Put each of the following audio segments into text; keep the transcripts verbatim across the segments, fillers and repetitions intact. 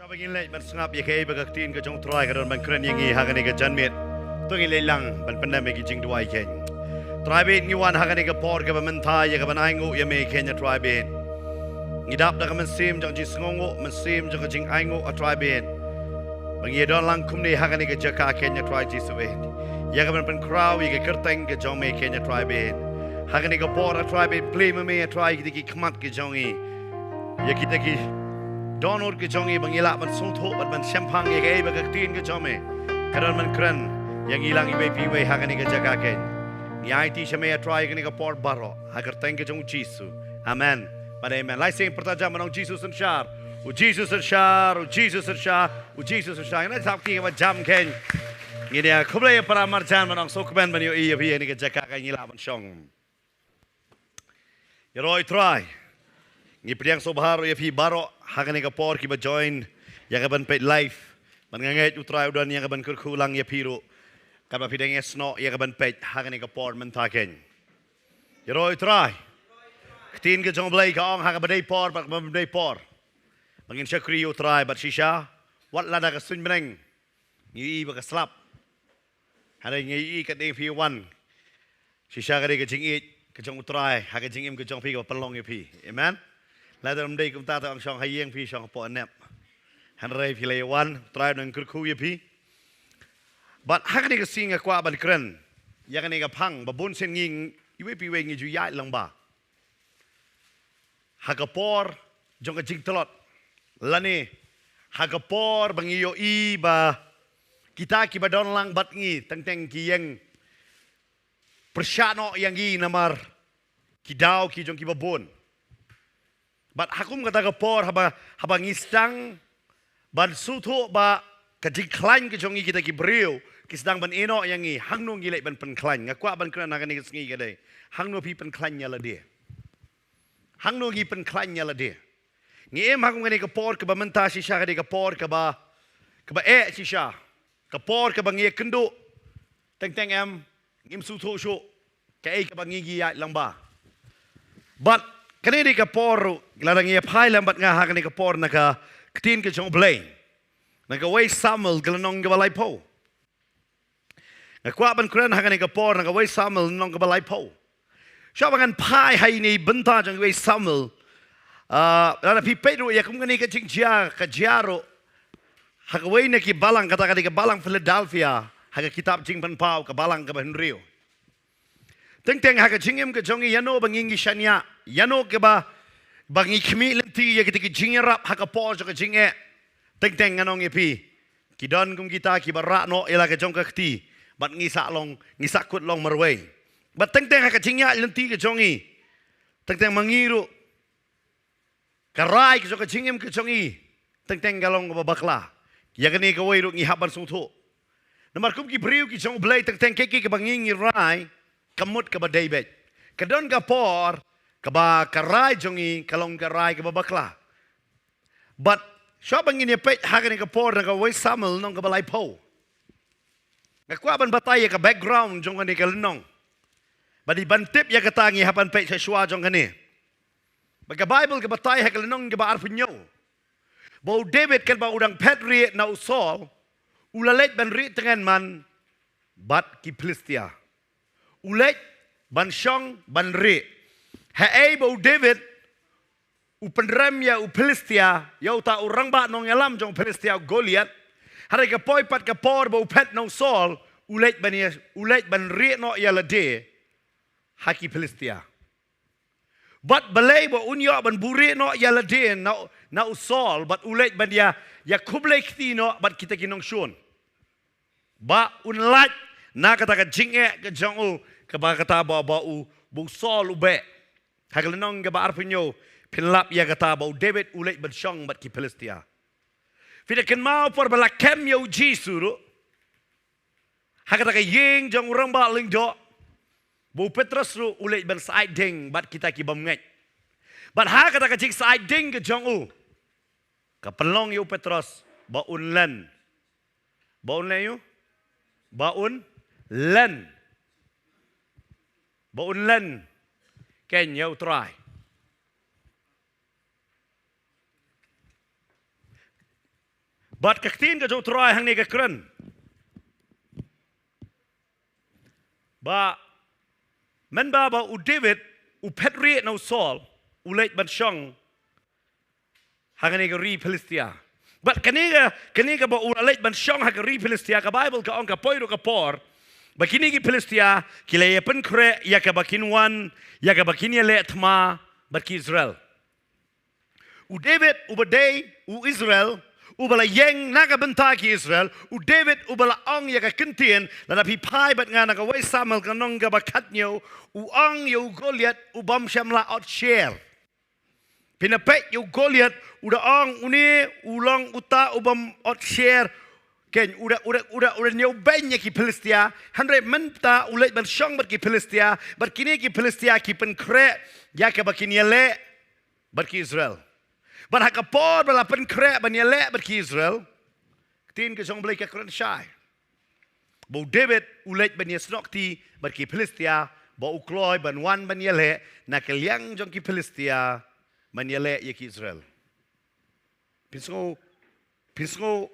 Kaba ngin leit ban sngap ïa kaei ba ka ktien ka jong U Trai ka don ban kren ïa ngi ha kane ka janmiet. To ngin leit lang ban pyndem ïa ki jingduwai kein. Trai bad ngi wan ha kane ka por kaba mynta ïa kaban ainguh ïa me kein, A Trai bad. Ngi dap da ka mynsiem jong jingsngewnguh, mynsiem jong ka jingainguh, A Trai bad. Ba ngi don lang kumne ha kane ka jaka kein, A Trai Jisu bad. Ïa kaban pynkhraw ïa ka kyrteng ka jong me kein, A Trai bad. Ha kane ka por, A Trai bad, plie ma me, A Trai, kita ki khmat ki jong ngi. Ïa kita ki dohnud ki jong ngi ba ngi lah ban sngewthuh bad ban shemphang ïa kaei ba ka ktien ka jong me ka don ban kren ïa ngi lang iwei pa iwei ha kane ka jaka kein. Ngi aiti sha me, A Trai, kane ka por baroh ha ka kyrteng ka jong U Jisu. Amen. Bad amen. Lai sing pyrta jam ban ong, Jisu synshar. U Jisu synshar, U Jisu synshar, U Jisu synshar. Ngin ïa sap ki kaba jam kein. Ngin ïa khublei ïa para marjan ban ong sngewkmen ban ïohi ïa phi ha kane ka jaka kein, ngi lah ban shong. Ïaroh ïa U Trai. Ngi pdiang sngewbha ruh ïa phi baroh ha kane ka por kiba join ïa kaban peit live. Bad nga ngeit, U Trai, u don ïa kaban kyrkhu lang ïa phi ruh, katba phi dang ïasnoh ïa kaban peit ha kane ka por mynta kein. Ïaroh ïa U Trai. Ka ktien ka jong U Blei ka ong ha kaba dei por bad kaba ym dei por ba ngin shakri ïa U Trai, bad shisha wat lada ka suiñ bneng ngi ïohi ba ka slap. Hynrei ngi ïohi katba phi wan, shisha ka dei ka jingïeit ka jong U Trai ha ka jingim ka jong phi kaba pynlong ïa phi. Amen. Lada ym dei kumta, to ong shong ha ïing phi, shong hapoh nep. Hynrei phi la ïa wan, U Trai un kyrkhu ïa phi. Bad ha kane ka sngi nga kwah ban kren ïa kane ka phang ba bun sien ngi, iwei pa iwei ngi ju ïaid lang bha ha ka por jong ka jingtlot, lane ha ka por ba ngi ïohi ba kita kiba don lang bad ngi teng teng ki ïeng pyrshah noh ïa ngi namar ki daw ki jong kiba bun. Bad ha kum kata ka por, haba, haba ngi sdang ban sngewthuh ba ka jingkhlaiñ ka jong ngi, kita ki briew ki sdang ban ïehnoh ïa ngi, hangno ngi leit ban pynkhlaiñ? Nga kwah ban kren ha kane ka sngi ka dei, hangno phi pynkhlaiñ ïa lade? Hangno ngi pynkhlaiñ ïa lade? Ngi im ha kum kane ka por kaba mynta, shisha ka dei ka por kaba, kaba eh shisha, ka por kaba ngi ïakynduh. Teng teng em, ngim sngewthuh shuh kaei kaba ngi, ngi ïaid lang bha. Bad kane dei ka por ruh, lada ngi ïa phai lang bad nga ha kane ka por na ka ktien ka jong U Blei, na kawei Samuel ka lynnong kaba laiphew. Nga kwah ban kren ha kane ka por na kawei Samuel lynnong kaba laiphew. Shuwa ba ngan phai ha ine i bynta jong iwei Samuel, ah, lada phi peit ruh ïa kum kane ka jingjia, ka jia ruh ha kawei na ki balang, kata ka dei ka balang Philadelphia, ha ka kitab Jingpynpaw, ka balang kaba hynriew. Teng teng ha ka jingim ka jong ngi, ïano ba ngi, ngi shaniah, ïano kaba, ba ngi khmih lynti ïa kita ki jingïarap ha ka por jong ka jingeh. Teng teng ngan ong ïa phi, ki don kum kita kiba rah noh ïa la ka jong ka kti, bad ngi sah long, ngi sah kut long marwei. Bad teng teng ha ka jingïaid lynti ka jong ngi, teng teng ma ngi ruh, ka rai ka jong ka jingim ka jong ngi teng teng ka long kaba bakla. Ïa kane kawei ruh ngi hap ban sngewthuh. Namar kum ki briew ki jong U Blei, teng teng kaei kaei kaba ngi, ngi rai, ka mut kaba dei beit. Ka don ka por kaba ka rai jong ngi ka long ka rai kaba bakla. Bad shuwa ba ngin ïa peit ha kane ka por na kawei Samuel lynnong kaba laiphew, nga kwah ban batai ïa ka background jong kane ka lynnong. Bad dei ban tip ïa kata ngi hap ban peit sha shuwa jong kane. Ba ka Baibl ka batai ha ka lynnong kaba arphew hynñiew ba u David, katba u dang phet rieh na u Saul, u la leit ban rieh tyngen man bad ki Philistia. U leit ban shong ban rieh. Haei ba u David u pynrem ïa u Philistia, ïa uta u rangbah nongïalam jong u Philistia, u Goliath. Hynrei ka poi pat ka por ba u phet na u Saul, u leit ban ïa, u leit ban rieh noh ïa lade ha ki Philistia. Bad balei ba un ïoh ban buhrieh noh ïa lade na, na u Saul, bad u leit ban ïa, ïa khublei kti noh bad kita ki nongshun, ba un lait na kata ka jingeh ka jong u, kaba kata ba, ba u, ba u Saul u beh. Ha ka lynnong kaba arphew hynñiew phin lap ïa kata ba u David u leit ban shong bad ki Philistia. Phi da kynmaw por ba la kem ïa u Jisu ruh ha kata ka ïing jong u rangbah lyngdoh, ba u Petros ruh u leit ban syaid ding bad kita ki bym ngeit. Bad ha kata ka jingsyaid ding ka jong u, ka pynlong ïa u Petros ba un len. Ba un len ïa u? Ba un len. Ba un len kein ïa u Trai. Bad ka ktien ka jong u Trai hangne ka kren ba mynba ba u David u phet rieh na u Saul, u leit ban shong ha kane ka ri Philistia. Bad kane ka, kane kaba u la leit ban shong ha ka ri Philistia, ka Baibl ka ong ka poi ruh ka por ba kine ki Philistia ki la ïa pynkhreh ïa kaba kin wan, ïa kaba kin ïaleh thma bad ki Israel. U David uba dei u Israel, uba la ïeng na ka bynta ki Israel, u David uba la ong ïa ka ktien, lada phi phai bad nga na kawei Samuel ka lynnong kaba khathynñiew, u ong ïa u Goliath u bym shym la ot sher. Phin ïa peit ïa u Goliath, u da ong une u long uta u bym ot sher. Keiñ, u da, u da, u da, u da ñiewbeiñ ïa ki Philistia, hynrei mynta u leit ban shong bad ki Philistia, bad kine ki Philistia ki pynkhreh ïa kaba kin ïaleh bad ki Israel. Bad ha ka por ba la pynkhreh ban ïaleh bad ki Israel, ktien ka jong u Blei ka kren shai ba u David u leit ban ïasnoh kti bad ki Philistia, ba u kloi ban wan ban ïaleh na ka liang jong ki Philistia ban ïaleh ïa ki Israel. Phin sngew, phin sngew,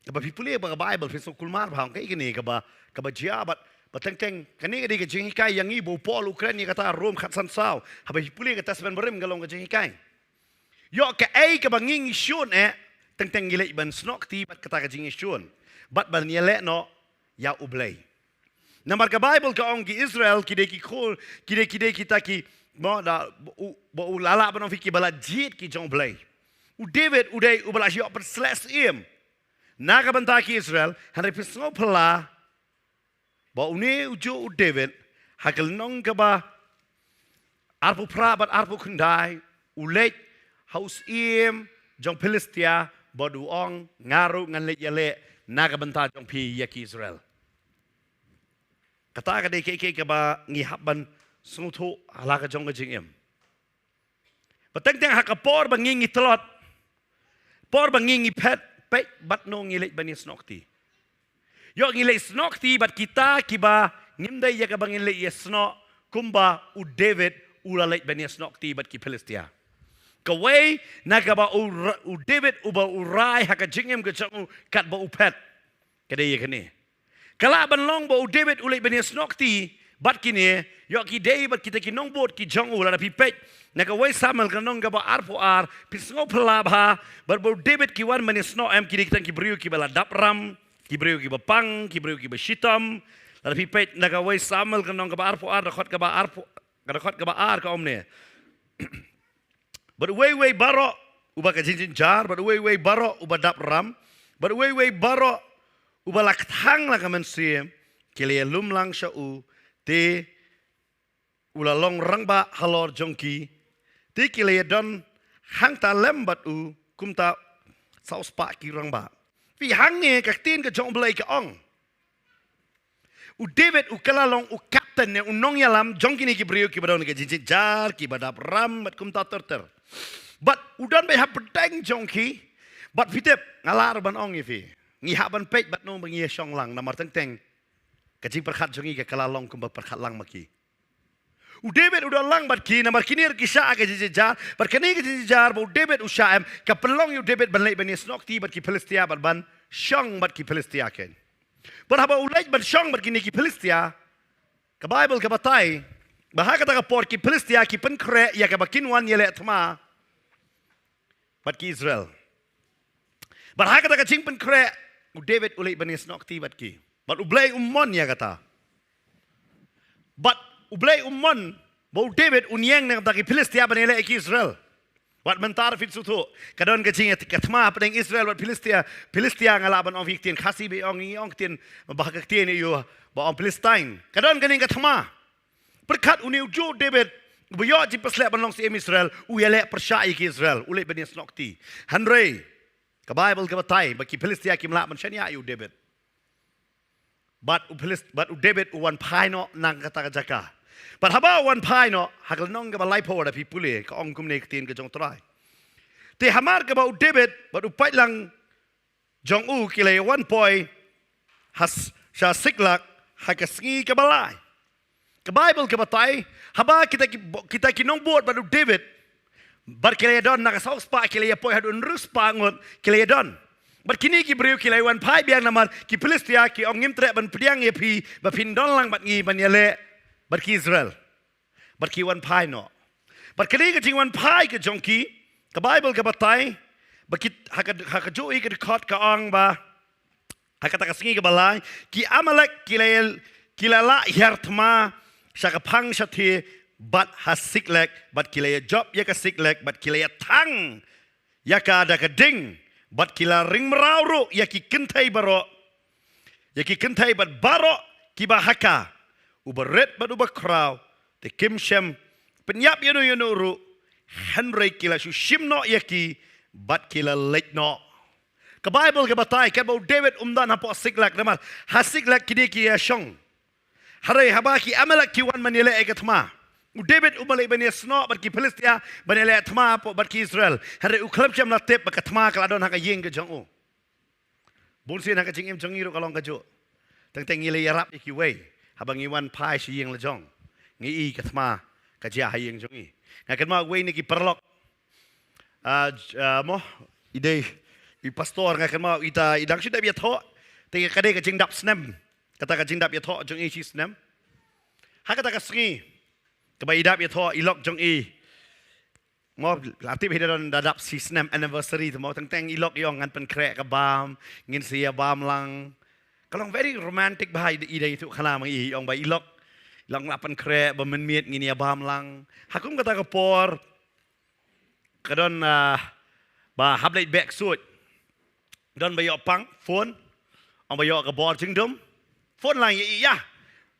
haba phi pule ba ka Baibl, phin sngew kulmar bha, ong kaei kane kaba, kaba jia bad, bad teng teng kane ka dei ka jinghikai ïa ngi, ba u Paul u kren ïa kata, Rom khatsan saw. Haba phi pule ka Testament Barim ka long ka jinghikai. Ïoh kaei kaba ngi ngi shun eh, teng teng ngi leit ban snoh kti bad kata ka jingshun, bad ban ïaleh noh ïa u Blei. Namar ka Baibl ka ong ki Israel ki dei ki khun, ki dei, ki dei kita ki, mo, da, ba u, ba u la lah ban ong phi kiba la jied ki jong u Blei. U David u dei uba la ïoh pynsleh syiem na ka bynta ki Israel, hynrei phin sngew phylla ba une u juh u David, ha ka lynnong kaba arphew phra bad arphew khyndai, u leit ha u syiem jong Philistia bad u ong, nga ruh ngan leit ïaleh na ka bynta jong phi ïa ki Israel. Kata ka dei kaei kaei kaba ngi hap ban sngewthuh ha la ka jong ka jingim. Ba teng teng ha ka por ba ngi ngi tlot, por ba ngi ngi phet, peit bad no ngi leit ban ïasnoh kti. Ïoh ngi leit snoh kti bad kita kiba ngim dei ïa kaba ngin leit ïasnoh, kumba u David u la leit ban ïasnoh kti bad ki Philistia. Kawei na kaba u ra-, u David uba u rai ha ka jingim ka jong u katba u phet, ka dei ïa kane. Ka lah ban long ba u David u leit ban ïasnoh kti bad kine, ïoh ki dei bad kita ki nongbud ki jong u, lada phi peit na kawei Samuel ka lynnong kaba arphew ar, phin sngew phylla bha, bad ba u David ki wan ban ïasnoh em, ki dei tang ki briew kiba la dap ram, ki briew kiba pang, ki briew kiba shitom. Lada phi peit na kawei Samuel ka lynnong kaba arphew ar, dkhot kaba arphew, dkhot kaba ar ka ong kumne. Bad uwei uwei baroh uba ka jingjynjar, bad uwei uwei baroh uba dap ram, bad uwei uwei baroh uba la kthang la ka mynsiem, ki la ïalum lang sha u, te u la long rangbah halor jong ki, te ki la ïadon hangta lem bad u kumta saw spah ki rangbah. Phi, hangne ka ktien ka jong u Blei ka ong, u David u kylla long u kapten ne u nongïalam jong kine ki briew kiba don ka jingjynjar, kiba dap ram bad kumta ter ter. Bad u don beit hapdeng jong ki, bad phi tip, nga lah ruh ban ong ïa phi, ngi hap ban peit bad no ba ngi ïa shong lang, namar teng teng ka jingpyrkhat jong ngi ka kylla long kumba pyrkhat lang ma ki. U David u don lang bad ki, namar kine ruh ki shah ha ka jingjynjar, bad kane ka jingjynjar ba u David u shah em, ka pynlong ïa u David ban leit ban ïasnoh kti bad ki Philistia, bad ban shong bad ki Philistia keiñ. Bad haba u leit ban shong bad kine ki Philistia, ka Baibl ka batai ba ha kata ka por ki Philistia ki pynkhreh ïa kaba kin wan ïaleh thma bad ki Israel. Bad ha kata ka jingpynkhreh, u David u leit ban ïasnoh kti bad ki. Bad u Blei u mon ïa kata. Bad u Blei u mon ba u David un ïeng na ka bynta ki Philistia ban ïaleh ki Israel. Wat mynta phin sngewthuh, ka don ka jing, ka thma hapdeng Israel bad Philistia. Philistia nga lah ban ong phi ktien Khasi ba ong, ngi ong ktien, ba ha ka ktien ïa u ba ong Philistine. Ka don kane ka thma. Pyrkhat une u juh David, uba ïoh jingpynshlur ban long syiem Israel, u ïaleh pyrshah ïa ki Israel, u leit ban ïasnoh kti. Hynrei ka Baibl ka batai ba ki Philistia kim lah ban shaniah ïa u David. Bad u Philist-, bad u David u wan phai noh na kata ka jaka. Bad haba u wan phai noh, ha ka lynnong kaba laiphew lada phi pule, ka ong kumne ka ktien ka jong u Trai. Te hamar kaba u David bad u paidlang jong u ki la ïa wan poi ha s-, sha Siklag ha ka sngi kaba lai. Ka Baibl ka batai, haba kita ki, kita ki nongbud bad u David, bad ki la ïa don na ka saw spah, ki la ïa poi haduh hynriew spah ngut, ki la ïa don. Bad kine ki briew ki la wan phai biang namar ki Philistia ki ong, ngim treh ban pdiang ïa phi ba phin don lang bad ngi ban ïaleh bad ki Israel. Bad ki wan phai noh. Bad kane ka jingwan phai ka jong ki, ka Baibl ka batai ba ki, ha ka, ha kajuh ka dkhot ka ong ba ha kata ka sngi kaba lai, ki Amalek ki la, ki la lah hiar thma sha ka phang shathie bad ha Siklag, bad ki la ïa jop ïa ka Siklag, bad ki la ïa thang ïa ka da ka ding, bad ki la ring mraw ruh ïa ki kynthei baroh, ïa ki kynthei bad baroh kiba ha ka, uba rit bad uba khraw, te kim shym pynïap ïano ïano ruh, hynrei ki la shu shim noh ïa ki bad ki la leit noh. Ka Baibl ka batai katba u David um don hapoh Siklag, namar ha Siklag kine ki ïa shong. Hynrei haba ki Amalek ki wan ban ïaleh ïa ka thma, u David um leit ban ïasnoh bad ki Philistia ban ïaleh thma hapoh bad ki Israel. Hynrei u khlem shym la tip ba ka thma ka la don ha ka ïing ka jong u. Bun sien ha ka jingim jong ngi ruh ka long kajuh. Teng teng ngi la ïarap ïa kiwei, haba ngi wan phai sha ïing la jong, ngi i ka thma ka jia ha ïing jong ngi. Nga kynmaw wei na ki paralok, ah, j-, ah, mo, i dei i pastor, nga kynmaw ita i dang shu dep ïathoh. Te ka dei ka jingdap snem, kata ka jingdap ïathoh jong i shi snem. Ha kata ka sngi kaba i dap ïathoh, i lok jong i, mo, la tip hi da don, da dap shi snem anniversary te mo, teng teng i lok i ong, ngan pynkhreh ka bam, ngin sa ïa bam lang. Ka long very romantic bha, i dei, i dei tu khana ma i, i ong ba i lok, i lok, la pynkhreh ba mynmiet ngin ïa bam lang. Ha kum kata ka por ka don, ah, ba hap leit beh ksuid. Don ba ïoh pang phone, ong ba ïoh ka bor jingdum, phone lang ïa i, ïa.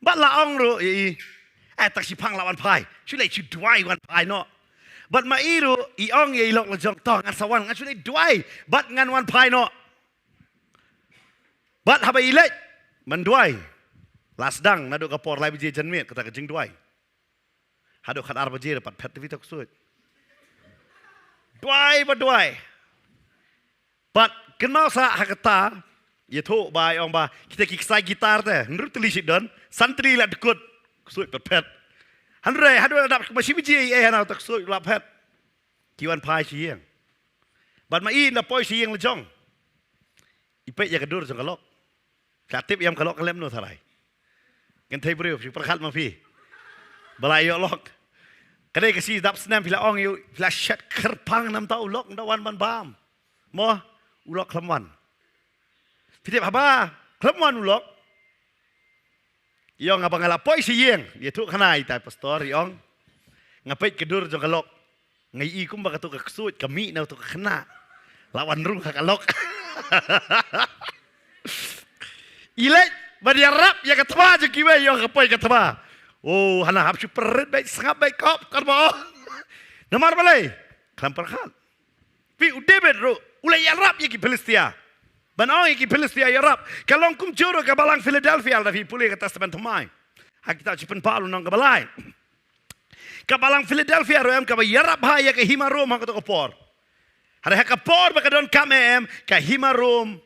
Bad la ong ruh ïa i, eh, tang shiphang la wan phai, shu leit shu duwai wan phai noh. Bad ma i ruh i ong ïa i lok la jong, to ngan sa wan, ngan shu leit duwai bad ngan wan phai noh. Bad haba i leit ban duwai, la sdang naduh ka por lai baje janmiet kata ka jingduwai. Haduh khatar baje ruh pat phet te phi, to ksuid. Duwai bad duwai. Bad kynmaw sa ha kata, ïathuh ba i ong ba kita ki ksai guitar te hynriew tylli shi don, san tylli la dkut, ksuid pat phet. Hynrei haduh la dap kumba shi baje, eh, hana, to ksuid la phet. Ki wan phai sha ïing. Bad ma i ynda poi sha ïing la jong, i peit ïa ka dur jong ka lok. Phi la tip ïa ka lok ka lem no tharai. Kynthei briew, phi pyrkhat ma phi ba la ïoh lok. Ka dei ka shi dap snem, phi la ong ïa u, phi la shet kyrpang namar u lok ynda wan ban bam. Mo, u lok khlem wan. Phi tip haba khlem wan u lok, i ong, haba nga la poi sha ïing, ïathuh khana ita i pastor, i ong, nga peit ka dur jong ka lok, nga i kumba katu ka ksuid ka mih na katu ka khynnah. La wan rung ha ka lok. I leit ban ïarap ïa ka thma jong kiwei, i ong, ka poi ka thma. Oh, hana hap shu pyrrit beit, sngap beit, kop, kyrpang. Namar balei? Khlem pyrkhat. Phi, u David ruh u la ïarap ïa ki Philistia. Ban ong ïa ki Philistia ïarap, ka long kumjuh ruh ka balang Philadelphia, lada phi pule ka Testament Thymmai. Ha kitab Jingpynpaw lynnong kaba lai. Ka balang Philadelphia ruh em, kaba ïarap bha ïa ka hima Rom ha kato ka por. Hynrei ha ka por ba ka donkam, em, ka hima Rom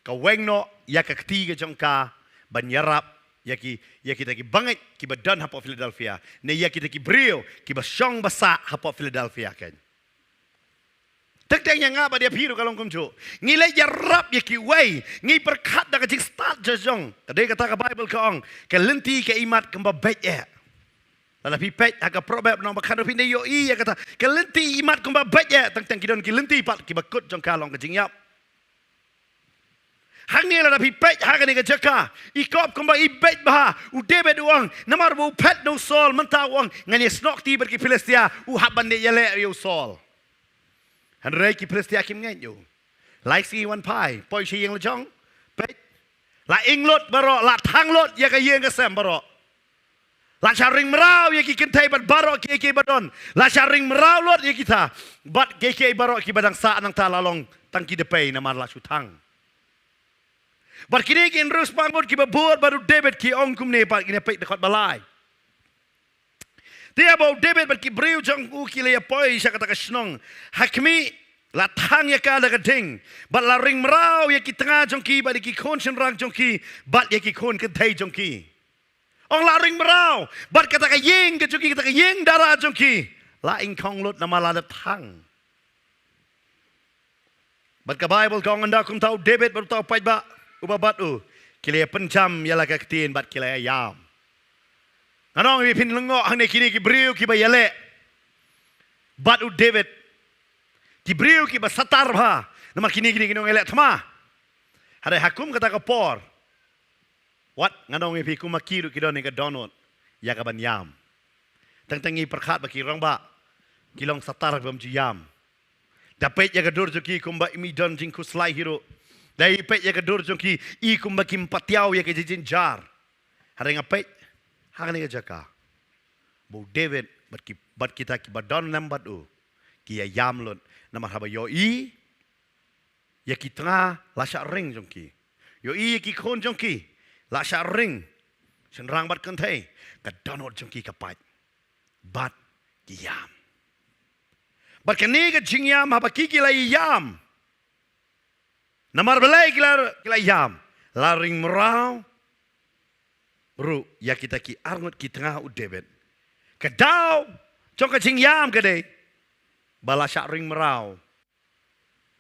ka weng noh ïa ka kti ka jong ka ban ïarap ïa ki, ïa kita ki bangeit kiba don hapoh Philadelphia, ne ïa kita ki briew kiba shong ba sah hapoh Philadelphia, kan. Teng teng ïa nga bad ïa phi ruh ka long kumjuh. Ngi leit ïarap ïa kiwei, ngi pyrkhat da ka jingstad jong jong. Ka dei kata ka Baibl ka ong, ka lynti ka imat kumba beit eh. Lada phi peit ha ka Proverb lynnong ba khatnriew, phin da ïohi ïa kata, ka lynti imat kumba beit eh. Teng teng ki don ki lynti pat kiba kut jong ka long ka jingïap. Hangne lada phi peit ha kane ka jaka, i kop kumba i beit bha, u David u ong, namar ba u phet na u Saul, mynta u ong, ngan ïasnoh kti bad ki Philistia, u hap ban leit ïaleh ïa u Saul. Hynrei ki Philistia kim ngeit ïa u. Lai sngi wan phai, poi sha ïing la jong, peit, la ing lut baroh, la thang lut ïa ka ïing ka sem baroh. La shah ring mraw ïa ki kynthei bad baroh kiei kiei ba don. La shah ring mraw lut ïa kita bad kiei kiei baroh kiba dang sah nangta, la long tang ki dpei namar la shu thang. Bad kine ki hynriew spah ngut kiba bud bad u David ki ong kumne, pat kine, peit dkhot ba lai. Te haba u David bad ki briew jong u ki la ïa poi sha kata ka shnong, ha khmih, la thang ïa ka da ka ding, bad la ring mraw ïa ki tnga jong ki bad ïa ki khun shynrang jong ki bad ïa ki khun kynthei jong ki. Ong la ring mraw, bad kata ka ïing ka jong ki, kata ka ïing dara jong ki, la ingkhong lut namar la dep thang. Bad ka Baibl ka ong ynda kumta u David bad uta u paidbah uba bad u ki la ïa pynjam ïa la ka ktien bad ki la ïa ïam. Ngan ong ïa phi, phin lyngngoh hangne kine ki briew kiba ïaleh bad u David, ki briew kiba satar bha, namar kine kine ki nongïaleh thma. Hynrei ha kum kata ka por, wat ngan ong ïa phi, kum ma ki ruh ki don ïa ka dohnud ïa ka ban ïam. Teng teng ngi pyrkhat ba ki rangbah ki long satar bym ju ïam. Da peit ïa ka dur jong ki kumba ym don jingkhuslai hi ruh. Da peit ïa ka dur jong ki, i kumba kim patiaw ïa ka jingjynjar. Hynrei nga peit ha kane ka jaka ba u David bad ki, bad kita kiba don lem bad u ki ïa ïam lut, namar haba ïohi ïa ki tnga la shah ring jong ki, ïohi ïa ki khun jong ki la shah ring, shynrang bad kynthei, ka dohnud jong ki ka pait bad ki ïam. Bad kane ka jingïam, haba ki ki la ïam, namar balei ki la, ki la ïam? La ring mraw ruh ïa kita ki arngut ki tnga u David. Ka daw jong ka jingïam ka dei ba la shah ring mraw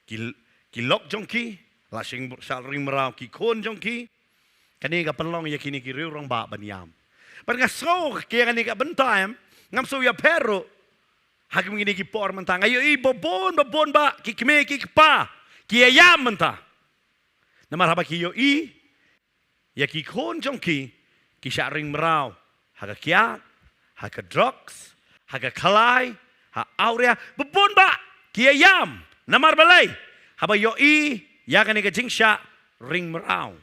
ki, ki lok jong ki, la shah ring mraw ki khun jong ki. Kane ka pynlong ïa kine ki riew rangbah ban ïam. Bad nga sngew ïa kane ka bynta, em, ngam sngew ïapher ruh ha kine ki por mynta. Nga ïohi ba bun, ba bun bah ki kmie ki kpa ki ïa ïam mynta. Namar haba ki ïohi ïa ki khun jong ki ki shah ring mraw ha ka kiad, ha ka drugs, ha ka khlai, ha awria, ba bun bah ki ïa ïam. Namar balei? Haba ïohi ïa kane ka jingshah ring mraw.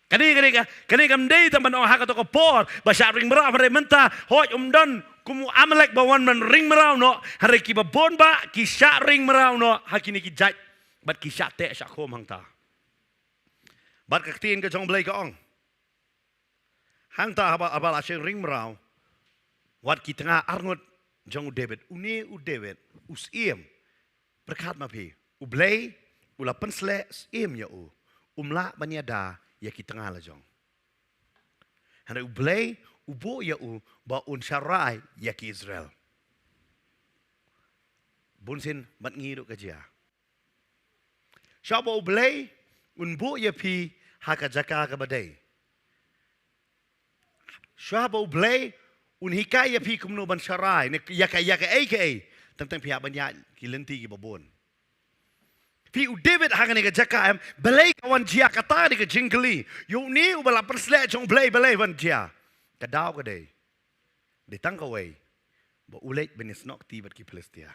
Kane, kane ka, kane kam dei tang ban ong ha kato ka por ba shah ring mraw, hynrei mynta hooid ym don kum u Amalek ba wan ban ring mraw noh, hynrei kiba bun bah ki shah ring mraw noh ha kine ki jait bad ki shah teh shah khum hangta. Bad ka ktien ka jong U Blei ka ong, hangta haba, haba la shah ring mraw wat ki tnga arngut jong u David, une u David u syiem. Pyrkhat ma phi, U Blei u la pynsleh syiem ïa u, um lah ban ïada ïa ki tnga la jong. Hynrei U Blei u buh ïa u ba un sharai ïa ki Israel. Bunsien bad ngi ruh ka jia. Shuwa ba U Blei un buh ïa phi ha ka jaka kaba dei, shuwa ba U Blei un hikai ïa phi kumno ban sharai ne ïa ka, ïa kaei kaei, teng teng phi hap ban ïaid ki lynti kiba bun. Phi, u David ha kane ka jaka, em, balei ka wan jia? Kata dei ka jingkylli. Ïa une uba la pynsleh jong U Blei, balei wan jia? Ka daw ka dei, dei tang kawei, ba u leit ban ïasnoh kti bad ki Philistia.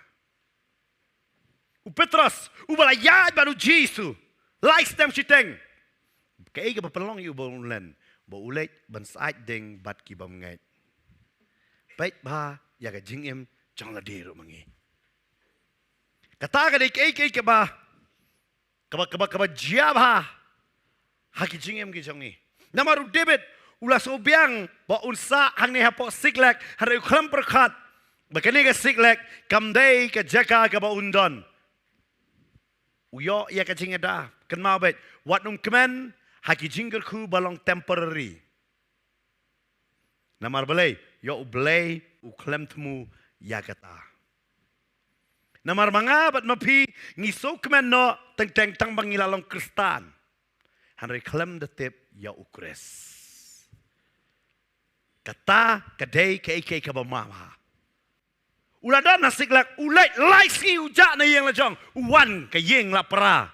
U Petros uba la ïaid bad U Jisu lai snem shiteng, kaei kaba pynlong ïa u ba un len? Ba u leit ban sait ding bad ki bymngeit. Peit bha ïa ka jingim jong lade ruh ma ngi. Kata ka dei kaei kaei kaba, kaba, kaba, kaba jia bha ha ki jingim ki jong ngi. Namar u David u la sngewbiang ba un sah hangne hapoh Siklag, hynrei u khlem pyrkhat ba kane ka Siklag kam dei ka jaka kaba un don. U ïoh ïa ka jingïada, kynmaw beit, wat nym kmen ha ki jingkyrkhu ba long temporary. Namar balei? Ïoh U Blei u khlem thmu ïa kata. Namar ma nga bad ma phi ngi sngewkmen noh teng teng tang ba ngi la long Khristan, hynrei khlem da tip ïa U Khrist. Kata ka dei kaei kaei kaba ma bha. U la don ha Siklag, u leit lai sngi u jah na ïing la jong, u wan ka ïing la pra.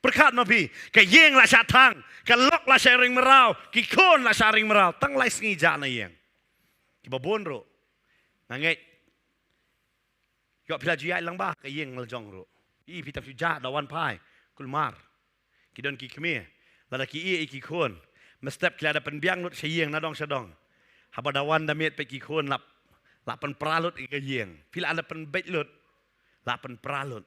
Pyrkhat ma phi, ka ïing la shah thang, ka lok la shah ring mraw, ki khun la shah ring mraw, tang lai sngi jah na ïing. Kiba bun ruh, nga ngeit, ïoh phi la ju ïaid lang bha ka ïing la jong ruh. I phi tang shu jah, da wan phai kulmar. Ki don ki kmie, lada ki ïeit ïa ki khun, mynstep ki la da pynbiang lut sha ïing na dong sha dong. Haba da wan da miet peit ki khun la, la pynpra lut ïa ka ïing. Phi la da pynbeit lut, la pynpra lut.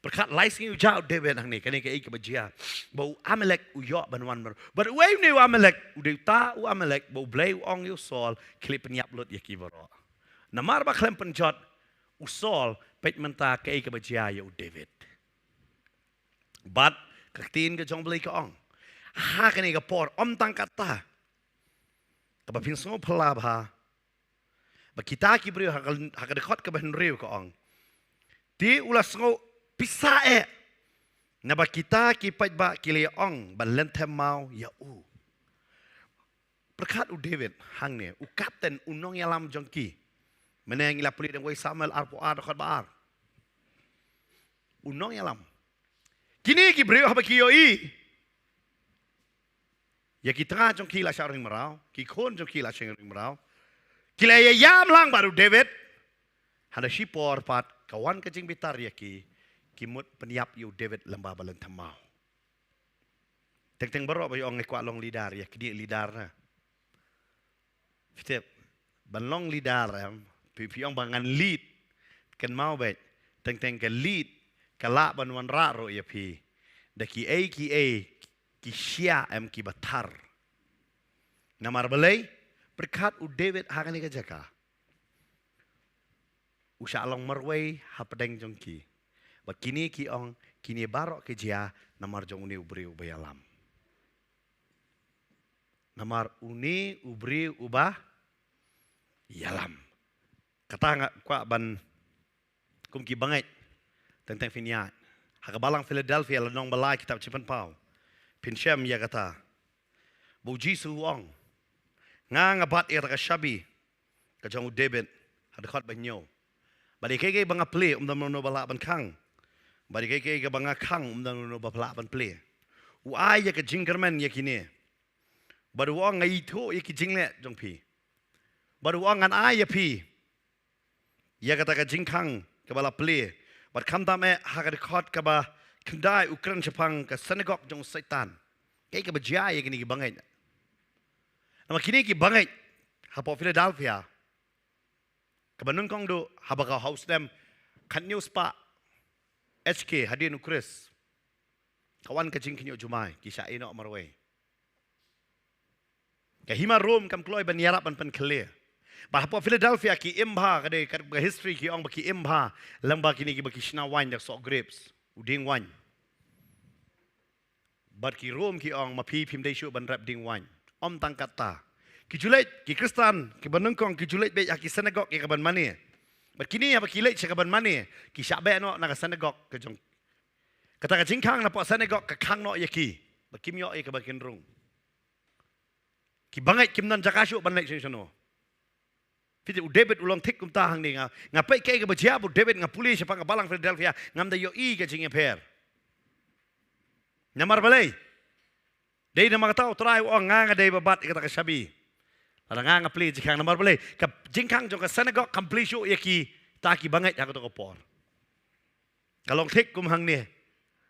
Pyrkhat lai sngi u jah u David hangne, kane kaei kaba jia. Ba u Amalek u ïoh ban wan baroh. Bad uei une u Amalek? U dei uta u Amalek ba U Blei u ong ïa u Saul, khie leit pynïap lut ïa ki baroh. Namar ba khlem pynjot u Saul, peit mynta kaei kaba jia ïa u David. Bad ka ktien ka jong U Blei ka ong, ha kane ka por, ym tang kata, kaba phin sngewphylla bha, ba kita ki briew, ha ka, ha ka dkhot kaba hynriew ka ong, Te u la sngew pisa eh. Naba kita ki paidbah ki la ong ban lynthem maw ïa u. Pyrkhat u David hangne, u kapten, u nongïalam jong ki. Mynne ngi la pule dang wei Samuel arphew ar dkhot ba ar. U nongïalam. Kine ki briew haba ki ïohi ïa ki tnga jong ki la shah ring mraw, ki khun jong ki la shah ring mraw, ki la ïa ïam lang bad u David. Hynda shipor pat ka wan ka jingbitar ïa ki, ki mut pynïap ïa u David lyngba ba lynthem maw. Teng teng baroh ba ïa ong ngi kwah long leader, ïa kine leader na. Phi tip, ban long leader em, phi, phi ong ba ngan lead. Kynmaw beit, teng teng ka lead ka lah ban wanrah ruh ïa phi da kiei kiei ki shia em, ki ba thar. Namar balei? Pyrkhat u David ha kane ka jaka, u shah long marwei hapdeng jong ki. Ba kine ki ong, kine baroh ki jia namar jong une u briew uba ïalam. Namar une u briew uba ïalam. Kata nga kwah ban, kum ki bangeit, teng teng phin ïa, ha ka balang Philadelphia lynnong ba lai, kitab Jingpynpaw, phin shem ïa kata ba u Jisu u ong, nga nga bat ïa ka shabi ka jong u David, ha dkhot ba hynñiew. Bad ïa kaei kaei ba nga plie, ym don mano ba lah ban khang. Bad ïa kaei kaei ba nga khang, ym don mano ba lah ban plie. U ai ïa ka jingkyrmen ïa kine. Bad u ong, nga ithuh ïa ki jingleh jong phi. Bad u ong, ngan ai ïa phi ïa kata ka jingkhang kaba la plie. Bad khamtam eh ha ka dkhot kaba khyndai u kren shaphang ka synagog jong u Soitan. Kaei kaba jia ïa kine ki bangeit? Namar kine ki bangeit hapoh Philadelphia, kaba nyngkong duh haba ka hau snem khathynñiew spah H K hadien u Khrist, ka wan ka jingkhynñiuh jumai, ki shah ïehnoh marwei. Ka hima Rom kam kloi ban ïarap ban pynkylla. Bad hapoh Philadelphia ki im bha, ka dei ka, ka history ki ong ba ki im bha lyngba kine kiba ki shna waiñ da soh grapes, u dieng waiñ. Bad ki Rom ki ong, ma phi phim dei shuh ban rep dieng waiñ. Ym tang katta, ki ju leit, ki Khristan kiba nyngkong ki ju leit beit ha ki synagog ïa kaban mane. Bad kine haba ki leit sha kaban mane, ki shah beh noh na ka synagog ka jong. Kata ka jingkhang napoh synagog ka khang noh ïa ki ba kim ïoh ïa kaba kin rung. Ki bangeit kim don jaka shuh ban leit shano shano. Phi tip, u David u long thik kumta hangne. Nga, nga peit kaei kaba jia bad u David, nga pule shaphang ka balang Philadelphia, ngam da ïohi ka jingïapher. Namar balei? Dei namar kata u Trai u ong, nga nga dei ba bat ïa kata ka shabi. Lada nga nga plie jingkhang. Namar balei? Ka jingkhang jong ka synagog kam plie shuh ïa kita ki bangeit ha kato ka por. Ka long thik kum hangne,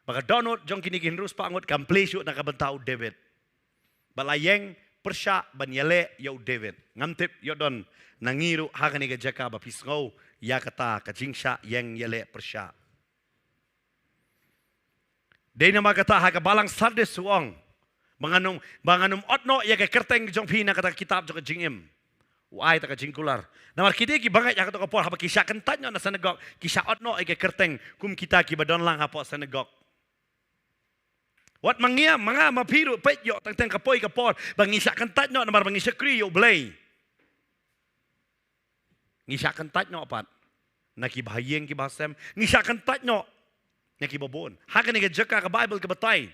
ba ka dohnud jong kine ki hynriew spah ngut kam plie shuh na ka bynta u David. Bad la ïeng pyrshah ban ïaleh ïa u David. Ngam tip ïoh don na ngi ruh ha kane ka jaka ba phi sngew ïa kata ka jingshah ïeng ïaleh pyrshah. Dei namar kata ha ka balang Sardis u ong, ba ngan ym, ba ngan ym ot noh ïa ka kyrteng jong phi na kata ka kitab jong ka jingim. U ai ta ka jingkular. Namar kine ki bangeit ha kato ka por, haba ki shah kyntait noh na synagog, ki shah ot noh ïa ka kyrteng kum kita kiba don lang hapoh synagog. Wat ma ngi, ma nga, ma phi ruh, peit ïoh teng teng ka poi ka por ba ngi shah kyntait noh namar ba ngi shakri ïa u Blei. Ngi shah kyntait noh pat na kiba ha ïing kiba ha sem. Ngi shah kyntait noh na kiba bun. Ha kane ka jaka ka Baibl ka batai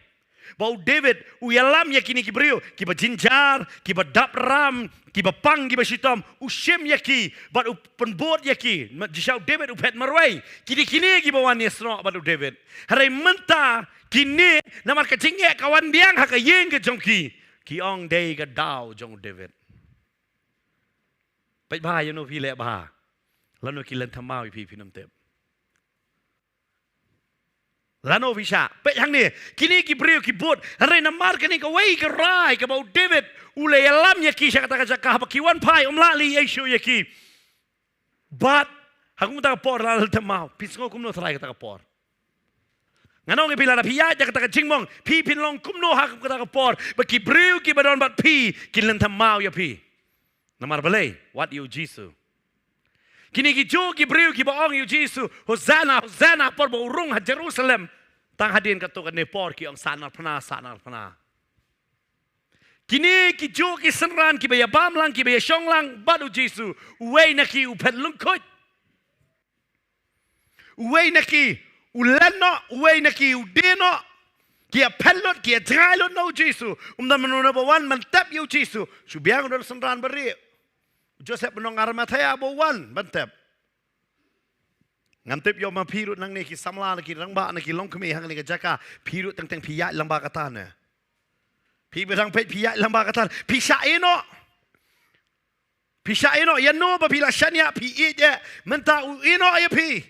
ba u David u ïalam ïa kine ki briew kiba jynjar, kiba dap ram, kiba pang, kiba shitom. U shim ïa ki bad u pynbud ïa ki. Ma, jingshisha u David u phet marwei. Kine, kine kiba wan ïasnoh bad u David. Hynrei mynta kine, namar ka jingeh ka wan biang ha ka ïing ka jong ki, ki ong dei ka daw jong u David. Peit bha ïano phi leh bha, lano ki lynthem maw ïa phi, phin ym tip. Lano phi shah. Peit hangne, kine ki briew ki bud. Hynrei namar kane kawei ka rai kaba u David u la ïalam ïa ki sha kata ka jaka, haba ki wan phai, ym lah leh ei shuh ïa ki. Bad ha kumta ka por la lynthem maw. Phi sngew kumno tharai kata ka por? Ngan ong ïa phi, lada phi ïaid ïa kata ka jingmong, phi phin long kumno ha kata ka por ba ki briew kiba don bad phi kin lynthem maw ïa phi? Namar balei? Wat ïa u Jisu. Kine ki Jiw ki briew kiba ong ïa u Jisu, "Hosanna, Hosanna," por ba u rung ha Jerusalem. Tang hadien katto katne por ki ong, "Sahnarphna, sahnarphna." Kine ki Jiw ki synran kiba ïabam lang, kiba ïashong lang bad u Jisu, uwei na ki u phet lyngkhuit. Uwei na ki u len noh, uwei na ki u die noh. Ki ïa phet lut, ki ïa jngai lut na u Jisu. Um don mano ba wan ban tep ïa u Jisu. Shu biang u don synran barieh. Joseph na nong Arimathea ba wan ban tep. Ngam tip ïoh ma phi ruh nangne ki samla na ki rangbah na ki longkmie hangne ka jaka, phi ruh teng teng phi ïaid lang ba kata ne. Phi ba dang peit phi ïaid lang ba kata, phi shah ïeh noh. Phi shah ïeh noh, ïa no ba phi la shaniah phi ïeit eh, mynta u ïeh noh ïa phi.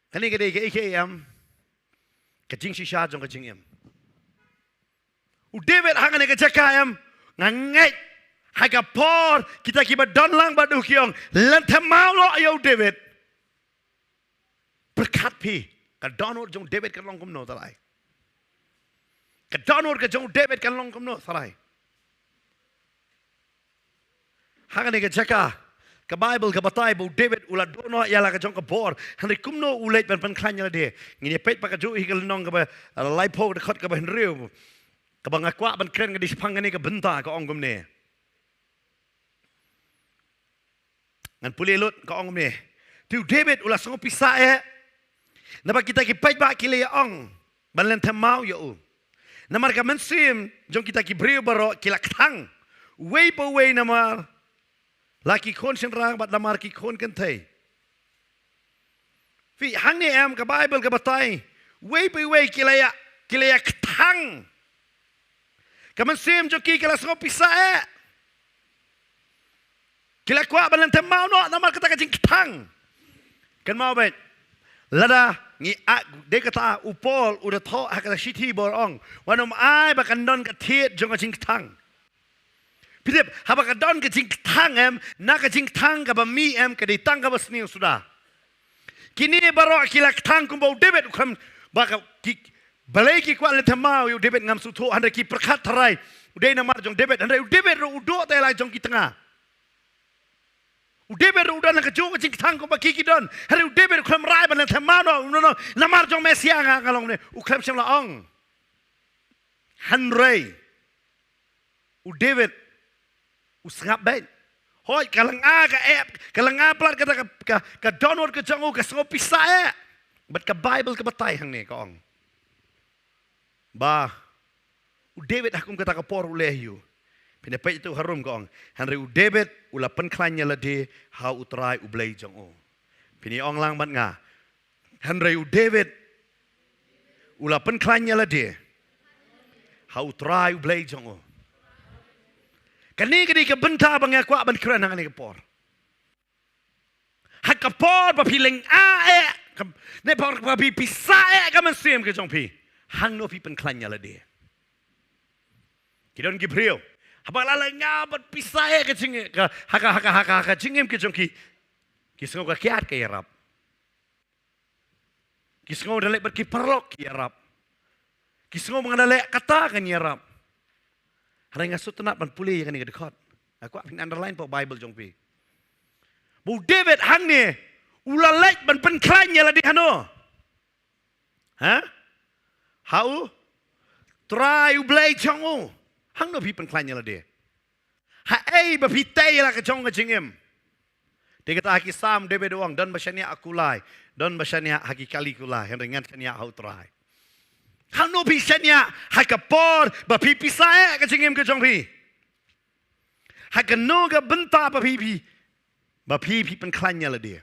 Kane ka dei ka ei ka ei em? Ka jingshisha jong ka jingim. U David hangne ka jaka em, nga ngeit ha ka por kita kiba don lang bad u ki ong, lynthem maw noh ïa u David. Pyrkhat phi, ka dohnud jong u David kan long kumno trai. Ka dohnud ka jong u David kan long kumno trai. Hangne ka jaka, ka Bible ka batai ba u David u la duh noh ïa la ka jong ka bor. Hynrei kumno u leit ban pynkhlaiñ ïa lade. Ngin ïa peit pat kajuh hi ka lynnong kaba, eh, laiphew, dkhot kaba hynriew. Kaba nga kwah ban kren ka dei shaphang kane ka bynta, ka ong kumne. Ngan pule lut, ka ong kumne. Te u David u la sngewbha pisa eh. Naba kita ki paidbah ki la ong ban lynthem maw ïa u. Namar ka mynsiem jong kita ki briew baroh ki la kthang. Uwei pa uwei namar la ki khun shynrang bad namar ki khun kynthei. Phi, hangne em ka Bible ka batai. Uwei pa uwei ki la ïa, ki la ïa kthang. Ka mynsiem jong ki ka la sngewbha pisa eh. Ki la kwah ban lynthem maw noh namar kata ka jingkthang. Kynmaw beit. Lada ngi ak de kata u Paul u da thoh ha kata shithi bor ong. Wat nym ai ba kan don ka thied jong ka jingkthang. Philip, haba ka don ka jingkthang em, na ka jingkthang kaba mih em, ka dei tang kaba sniew suda. Kine baroh ki la kthang kumba u David u khlem ba ka ki, balei ki kwah lynthem maw ïa u David ngam sngewthuh, hynrei ki pyrkhat tharai u dei namar jong David, hynrei u David ruh u duh te la jong ki tnga. U David ruh u don ha kajuh ka jingkthang kumba ki ki don, hynrei u David u khlem rai ban lynthem maw noh, no, no, namar jong Mesia nga, nga long ne, u khlem shym la ong. Hynrei u David u sngap beit. Hooid, ka lynga ka ep, ka lynga palat kata ka, ka, ka dohnud ka jong u, ka sngewbha pisa eh. Bad ka Bible ka batai hangne ka ong ba u David ha kum kata ka por u leh ïa u. Phin ïa peit ïa u harum ka ong. Hynrei u David u la pynkhlaiñ ïa lade ha u Trai u Blei jong u. Phin ïa ong lang bad nga. Hynrei u David u la pynkhlaiñ ïa lade ha u Trai u Blei jong u. Kane ka dei ka bynta ba nga kwah ban kren ha kane ka por. Ha ka por ba phi lynga eh, ka, ne por ba phi pisa eh ka mynsiem ka jong phi, hangno phi pynkhlaiñ ïa lade. Ki don ki briew haba la lynga bad pisa eh ka jing, ka, ha ka, ha ka, ha ka, ha ka jingim ka jong ki, ki sngew ka kiad ka ïarap. Ki sngew da leh bad ki paralok ki ïarap. Ki sngew ba nga da leh kata kan ïarap. Hynrei nga sngewtynnat ban pule ïa kane ka dkhot. Nga kwah phin underline pat Bible jong phi. Ba u David hangne u la leit ban pynkhlaiñ ïa lade hano? Ha? Ha u Trai u Blei jong u. Hangno phi pynkhlaiñ ïa lade? Haei ba phi tei la ka jong ka jingim? Te kata ha ki Salm David u ong, don ba shaniah ha kulai, don ba shaniah ha ki kali kulai, hynrei ngan shaniah ha u Trai. Hangno phi shaniah ha ka por ba phi pisa eh ka jingim ka jong phi? Ha kano ka bynta ba phi, phi, ba phi, phi pynkhlaiñ ïa lade?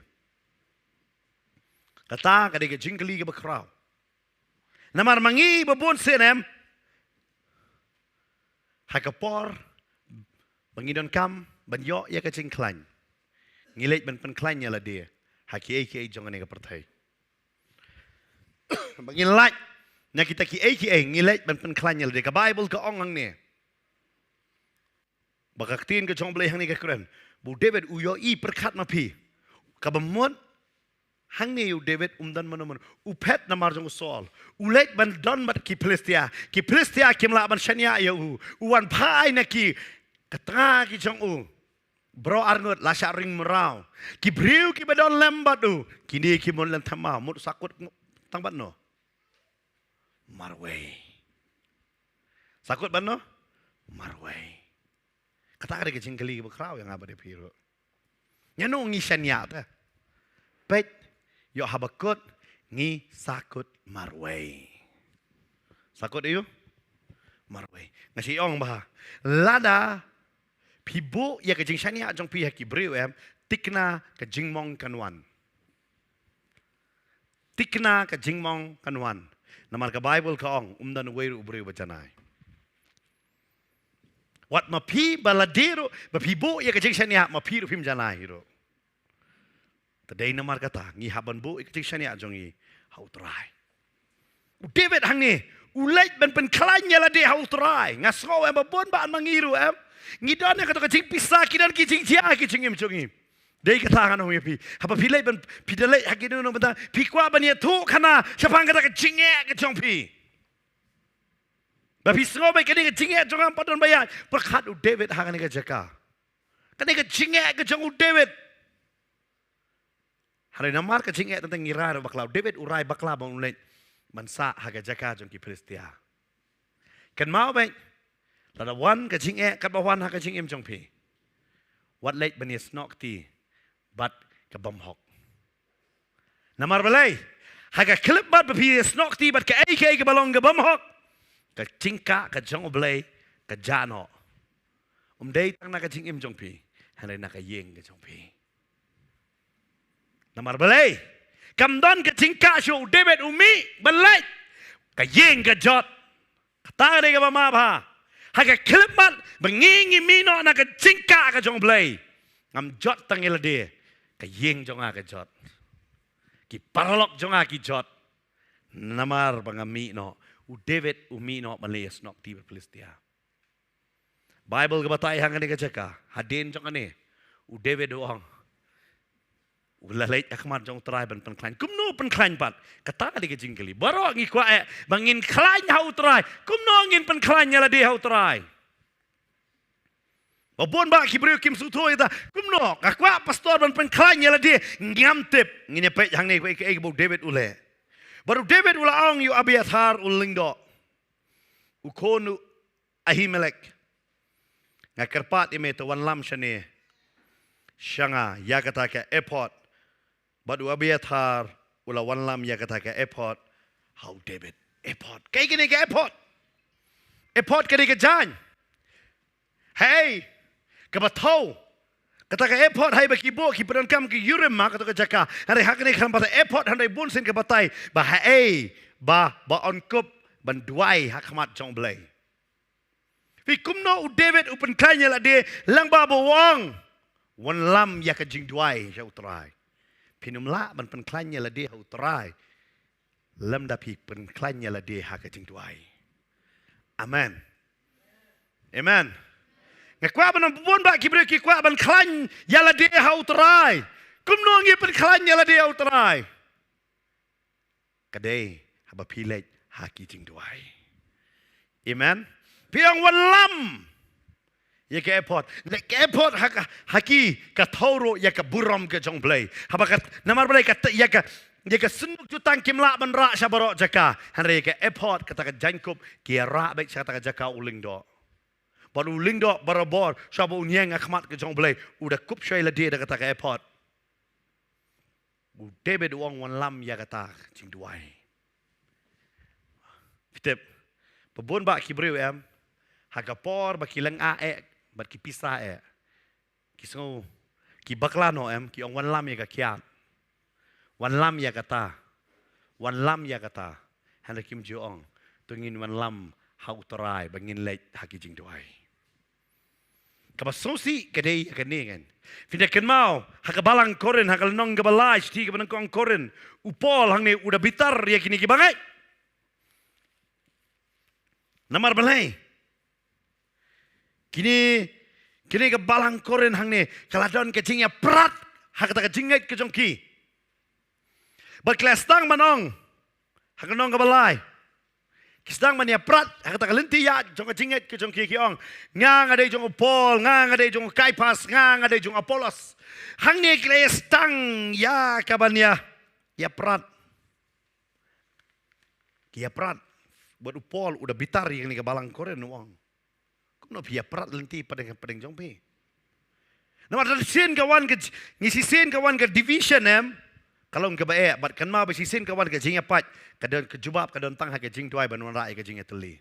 Kata ka dei ka jingkylli kaba khraw. Namar ma ngi ba bun sien em, ha ka por ba ngi donkam ban ïoh ïa ka jingkhlaiñ, ngi leit ban pynkhlaiñ ïa lade ha kiei kiei jong kane ka pyrthei. Ba ngi lait na kita kiei kiei, ngi leit ban pynkhlaiñ ïa lade. Ka Bible ka ong hangne. Ba ka ktien ka jong U Blei hangne ka kren ba u David u ïohi, pyrkhat ma phi. Kaba mut hangne u David um don mano mano. U phet namar jong u Saul. U leit ban don bad ki Philistia. Ki Philistia kim lah ban shaniah ïa u. U wan phai na ki, ka tnga ki jong u. Baroh arngut la shah ring mraw. Ki briew kiba don lem bad u, kine kim lah lynthem maw. Mut u sa kut tang bad no? Marwei. Sa kut bad no? Marwei. Kata ka dei ka jingkylli kaba khraw ïa nga bad ïa phi ruh. Ïano ngi shaniah te? Peit, Ïoh haba kut, ngi sa kut marwei. Sa kut ïoh? Marwei. Nga shu ong ba, lada phi buh ïa ka jingshaniah jong phi ha ki briew em, thikna ka jingmong kan wan. Thikna ka jingmong kan wan. Namar ka Baibl ka ong, um don uwei ruh u briew ba janai. Wat ma phi ba lade ruh, ba phi buh ïa ka jingshaniah, ma phi ruh phim janai ruh. Te dei namar kata, ngi hap ban buh ïa ka jingshaniah jong ngi ha U Trai. U David hangne, u leit ban pynkhlaiñ ïa lade ha U Trai. Nga sngew em, ba bun ba ma ngi ruh em, ngi don ïa kato ka jingpisa, ki don ki jingjia ha ki jingim jong ngi. Dei kata ngan ong ïa phi, haba phi leit ban, phi da leit ha kino kino bynta, phi kwah ban ïathuh khana shaphang kata ka jingeh ka jong phi. Ba phi sngew ba kane ka jingeh jong nga em pat don ba ïaid. Pyrkhat u David ha kane ka jaka. Kane ka jingeh ka jong u David. Hynrei namar ka jingeh, tang ngi rai ruh bakla, u David u rai bakla ban leit ban sah ha ka jaka jong ki Philistia. Kynmaw beit, lada wan ka jingeh katba wan ha ka jingim jong phi, wat leit ban ïasnoh kti bad ka bymhok. Namar balei? Ha ka khyllipmat ba phi ïasnoh kti bad kaei kaei kaba long ka bymhok, ka jingkah ka jong U Blei ka jah noh. Um dei tang na ka jingim jong phi, hynrei na ka ïing ka jong phi. Namar balei? Kam don ka jingkah shuh, u David u mih ban leit, ka ïing ka jot. Kata ka dei kaba map ha. Ha ka khyllipmat ba ngi ngi mih noh na ka jingkah ka jong U Blei, ngam jot tang ïa lade, ka ïing jong nga ka jot. Ki paralok jong nga ki jot. Namar ba nga mih noh. U David u mih noh ban leit ïasnoh kti bad Philistia. Baibl ka batai ha kane ka jaka, hadien jong kane, u David u ong, u la leit ha khmat jong U Trai ban pynkhlaiñ. Kumno pynkhlaiñ pat? Kata ka dei ka jingkylli. Baroh ngi kwah eh ba ngin khlaiñ ha U Trai. Kumno ngin pynkhlaiñ ïa lade ha U Trai? Ba bun ba ki briew kim sngewthuh ïa kata. Kumno? Nga kwah pastor ban pynkhlaiñ ïa lade. Ngam tip. Ngin ïa peit hangne kaei kaei kaba u David u leh. Bad u David u la ong ïa u Abiathar u lyngdoh, u khun u Ahimelek, nga kyrpad ïa me, to wanlam shane sha nga ïa kata ka ephod. Bad u Abiathar u la wanlam ïa kata ka ephod ha u David. Ephod. Kaei kane ka ephod? Ephod ka dei ka jaiñ. Hei, kaba thaw. Kata ka ephod hei ba ki buh ki pyndonkam ki Urim ha kata ka jaka. Hynrei ha kane ka khlem pat ephod, hynrei bun sien ka batai ba hei ba, ba yn kup ban duwai ha khmat jong U Blei. Phi, kumno u David u pynkhlaiñ ïa lade lyngba ba u ong, wanlam ïa ka jingduwai sha U Trai? Phin ym lah ban pynkhlaiñ ïa lade ha U Trai lymda phi pynkhlaiñ ïa lade ha ka jingduwai. Amen. Amen. Nga kwah ban ong ba bun ba ki briew ki kwah ban khlaiñ ïa lade ha U Trai. Kumno ngi pynkhlaiñ ïa lade ha U Trai? Ka dei haba phi leit ha ki jingduwai. Amen. Phi ong wanlam ïa ka ephod. Leh ka ephod ha ka, ha ki ka thaw ruh ïa ka burom ka jong U Blei. Haba ka, namar balei ka, ïa ka, ïa ka synduk jutang kim lah ban rah sha baroh jaka. Hynrei ïa ka ephod, kata ka jaiñkup, ki ïa rah beit sha kata ka jaka u lyngdoh. Bad u lyngdoh barabor sha ba un ïeng ha khmat ka jong U Blei, u da kup shuwa ïa lade da kata ka ephod. U David u ong wanlam ïa kata ka jingduwai. Phi tip, ba bun ba ki briew em, ha ka por ba ki lyngngoh eh bad ki pisa eh, ki sngew, ki bakla noh em, ki ong wanlam ïa ka kiad. Wanlam ïa kata. Wanlam ïa kata. Hynrei kim ju ong, to ngin wanlam ha U Trai ba ngin leit ha ki jingduwai. Kaba sngewsih ka dei ïa kane kan. Phin da kynmaw ha ka balang Korinth, ha ka lynnong kaba lai, shithi kaba nyngkong Korinth, u Paul hangne u da bitar ïa kine ki bangeit. Namar balei? Kine, kine ka balang Korinth hangne ka la don ka jingïaprat ha kata ka jingngeit ka jong ki. Bad ki la sdang ban ong ha ka lynnong kaba lai, ki sdang ban ïaprat ha kata ka lynti ïaid jong ka jingngeit ka jong ki, ki ong, nga nga dei jong u Paul, nga nga dei jong u Kaiphas, nga nga dei jong u Apollos. Hangne ki la ïa sdang ïa ka ban ïa, ïaprat. Ki ïaprat. Bad u Paul u da bitar ïa kane ka balang Korinth, u ong, kumno phi ïaprat lynti pdeng, pdeng jong phi? Namar da shisien ka wan ka, ngi shisien ka wan ka division em. Ka long kaba eh, bad kynmaw ba shisien ka wan ka jingïapait, ka don ka jubab, ka don tang ha ka jingduwai ban wanrah ïa ka jingïatylli.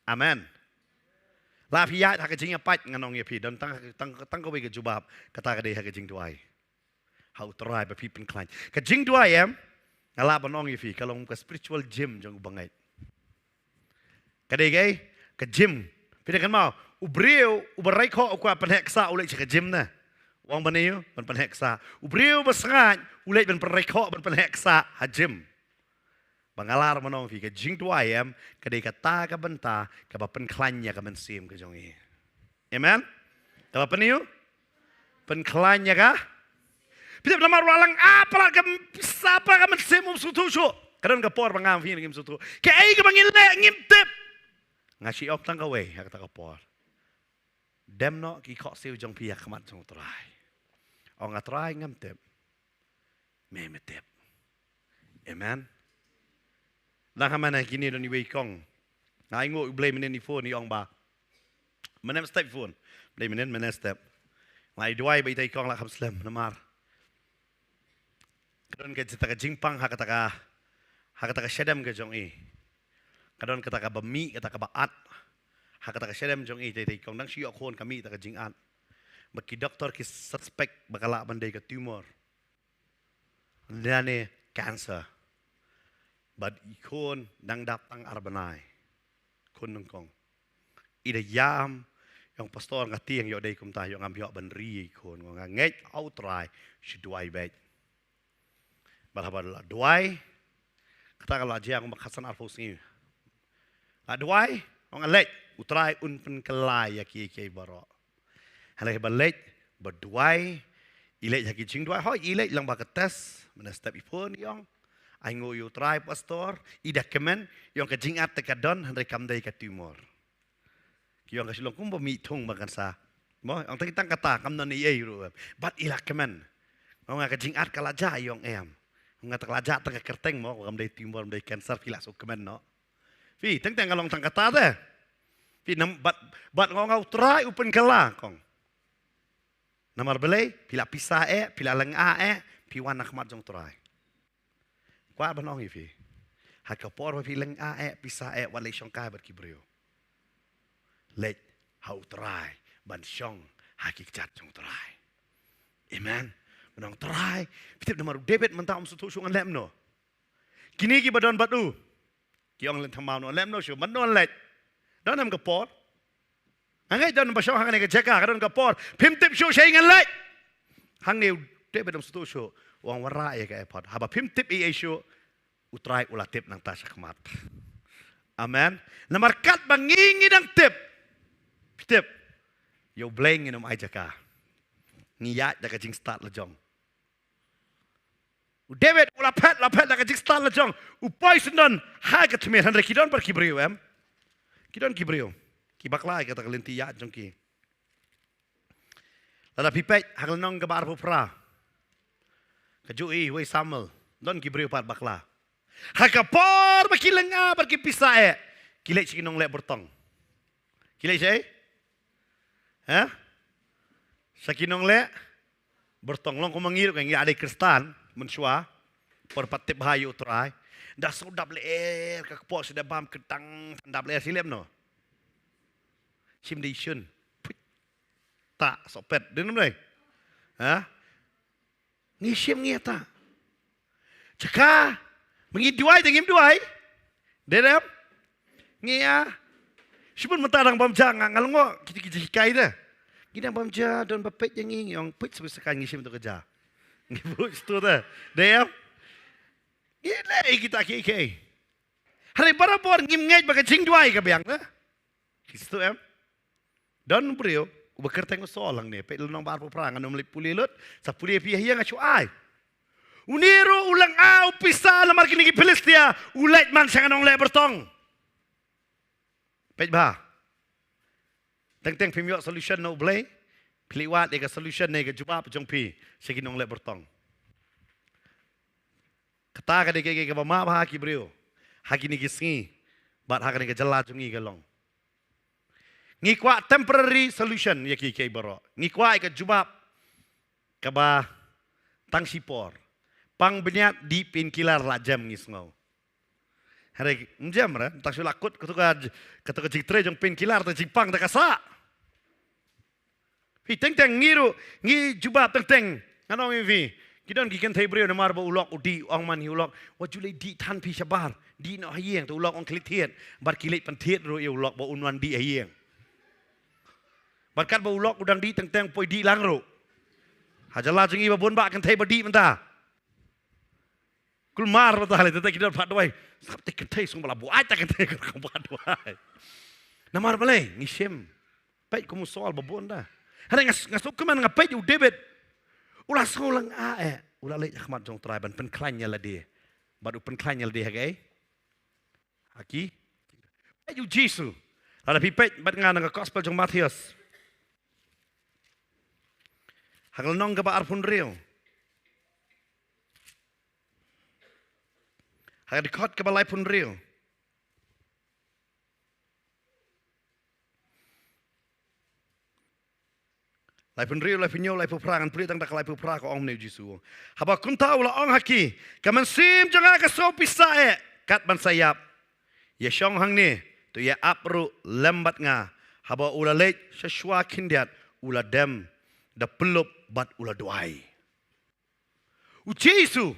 Amen. La phi ïaid ha ka jingïapait, ngan ong ïa phi, don tang, tang, tang kawei ka jubab, kata ka dei ha ka jingduwai. Ha U Trai ba phi pynkhlaiñ. Ka jingduwai em, nga lah ban ong ïa phi, ka long ka spiritual gym jong u bangeit. Ka dei kaei? Ka gym. Phi dang kynmaw, u briew uba rai khoh u kwah pynheh ksah u leit sha ka gym ne. Ong ban ïoh, ban pynheh ksah. U briew ba sngaid u leit ban pynrai khoh, ban pynheh ksah ha gym. Ba nga lah ban ong ïa phi, ka jingduwai em, ka dei kata ka bynta kaba pynkhlaiñ ïa ka mynsiem ka jong i. Amen. Kaba pynïoh, pynkhlaiñ ïa ka. Phi tip namar u la lynga palat ka pisa, palat ka mynsiem, um sngewthuh shuh. Ka don ka por ba nga, phi, ngim sngewthuh kaei kaba ngin leh, ngim tip. Nga shu ong tang kawei ha kata ka por: Dem noh ki khohsiew jong phi ha khmat jong U Trai. Ong, A Trai, ngam tip. Me me tip. Amen. Dang ha mynne kine don iwei i kong. Nga ainguh U Blei mynne i phone, i ong ba, mynne step phone. Blei mynne, mynne step. Nga ai duwai ba ita i kong la kham slem namar ka don kata ka jingpang ha kata ka, ha kata ka shadem ka jong i. Ka don kata kaba mih, kata kaba at ha kata ka shadem jong i. Ita i kong dang shu ïoh khun, ka mih kata ka jingat. Ba ki doktor ki suspect ba ka lah ban dei ka tumor. Lane cancer. Bad i khun dang dap tang ar bnai. Khun nyngkong. I da ïam, i ong, Pastor, nga tieng ïoh dei kumta, ïoh ngam ïoh ban ri i khun. Nga ngeit ha U Trai, shu duwai beit. Bad haba la duwai, kata ka la jia kumba khatsan arphew sngi. La duwai, ong, leit, U Trai un pynkylla ïa kiei kiei baroh. Hynrei ba leit, ba duwai, i leit ha ki jingduwai, hooid, i leit lyngba ka test, mynne step i phone, i ong, ainguh ïa U Trai, Pastor, i da kmen, i ong, ka jingat te ka don, hynrei kam dei ka tumor. Ki ong ka shu long kumba mih thung ba kan sa. Mo, ong, tang, tang kata, kam don ei ei ruh. Bad i la kmen. Ong, nga ka jingat ka la jah, i ong, em. Nga te ka la jah tang ka kyrteng mo, kam dei tumor, kam dei cancer, phi la shu kmen noh. Phi, teng teng ka long tang kata te. Phi, nam, bad, bad nga ong, U Trai u pynkylla, kong. Namar balei, phi la pisa eh, phi la lynga eh, phi wan na khmat jong U Trai. Kwah ban ong ïa phi, ha ka por ba phi lynga eh, pisa eh, wat leit shongkai bad ki briew. Leit ha U Trai ban shong ha ki kjat jong U Trai. Amen. Ban ong, Trai, phi tip namar u David mynta um sngewthuh shuh, ngan leh kumno? Kine kiba don bad u ki ong, leh thymmai, ngan leh kumno shuh, mynno ngan leit? Don em ka por? Nga ngeit don ba shong hangne ka jaka, ka don ka por. Phim tip shuh shaei ngan leit. Hangne u David um sngewthuh shuh, u ong, wanrah ïa ka ephod. Haba phim tip ei ei shuh, U Trai u la tip nangta sha khmat. Amen. Namar katba ngi, ngi dang tip, phi tip, ïa U Blei ngin ym ai jaka. Ngi ïaid da ka jingstad la jong. U David u la phet, la phet da ka jingstad la jong. U poi syndon ha ka tmier, hynrei ki don pat ki briew, em? Ki don ki briew ki bakla ïa kata ka lynti ïaid jong ki. Lada phi peit ha ka lynnong kaba arphew phra, ka juh i wei Samuel, don ki briew pat bakla. Ha ka por ba ki lynga bad ki pisa eh, ki leit sha ki nongleh byrtong. Ki leit shaei? Ha? Sha ki nongleh byrtong. Long kum ma ngi ruh, ngi la dei Khristan mynshuwa, por pat tip bha ïa U Trai. Da shu dap lyer ka kpoh, shu da bam kyntang, dap lyer, shi lem no. Shim dei shun. Phuit. Ta sohpet, dei nam dei? Ha? Ngi shim ngi ata. Jaka ba ngi duwai te ngim duwai. Dei dem? Ngi ïa. Shibun mynta dang bam ja, nga nga lyngngoh kita ki jinghikai te. Ngi dang bam ja, don ba peit ïa ngi, ngi ong, peit shu sa ka, ngi shim tu ka ja. Ngi buh shu tu te. Dei dem? Ngi leh kita kiei kiei. Hynrei barabor ngim ngeit ba ka jingduwai ka biang te. Ki shu tu, em? Don u briew uba kyrteng u Saul hangne, peit lynnong ba arphew phra, ngan ym leit pule lut, sa pule phi ha ïing, nga shu ai. Une ruh u lynga, u pisa namar kine ki Philistia, u leit man sha ki nongleh byrtong. Peit bha. Teng teng phim ïoh solution na U Blei, phi leit wad ïa ka solution ne ka jubab jong phi sha ki nongleh byrtong. Kata ka dei ka, ka, kaba map ha ki briew ha kine ki sngi bad ha kane ka jylla jong ngi ka long. Ngi kwah temporary solution ïa kiei kiei baroh. Ngi kwah ïa ka jubab kaba tang shipor. Pang bniat dih painkiller la jem ngi sngew. Hynrei ym jem re, tang shu la kut katu ka, katu ka jingtrei jong painkiller, ta jingpang ta ka sah. Phi teng teng ngi ruh, ngi jubab teng teng. Ngan ong ïa phi. Ki don ki kynthei briew namar ba u lok u dih, ong man hi u lok, wat ju leit dih than phi shabar. Dih noh ha ïing, te u lok ong khlieh thied. Bad ki leit pynthied ruh ïa u lok ba un wan dih ha ïing. Bad katba u lok u dang dih teng teng poi dih lang ruh. Ha jylla jong ngi ba bun bah kynthei ba dih mynta. Kulmar mynta lei, te ki don phah duwai. Sngap te kynthei sngewbha la buaid ta kynthei ka rukom phah duwai. Namar balei ngi shim. Peit kum u Saul ba bun da. Hynrei nga, nga sngewkmen nga peit u David. U la sngew lyngngoh eh. U la leit ha khmat jong u Trai ban pynkhlaiñ ïa lade. Bad u pynkhlaiñ ïa lade ha kaei? Ha ki. Peit u Jisu. Lada phi peit bad nga na ka gospel jong Mathaios. Ha ka lynnong kaba arphew hynriew. Ha ka dkhot kaba laiphew hynriew. Laiphew hynriew, laiphew hynñiew, laiphew phra, ngan pule tang da ka laiphew phra, ka ong mynne u Jisu. Haba kumta u la ong ha ki, ka mynsiem jong nga ka sngewpisa eh, kat ban sa ïap. Ïa shong hangne, to ïa ap ruh lem bad nga. Haba u la leit sha shuwa khyndiat, u la dem da pyllup bad u la duwai. U Jisu,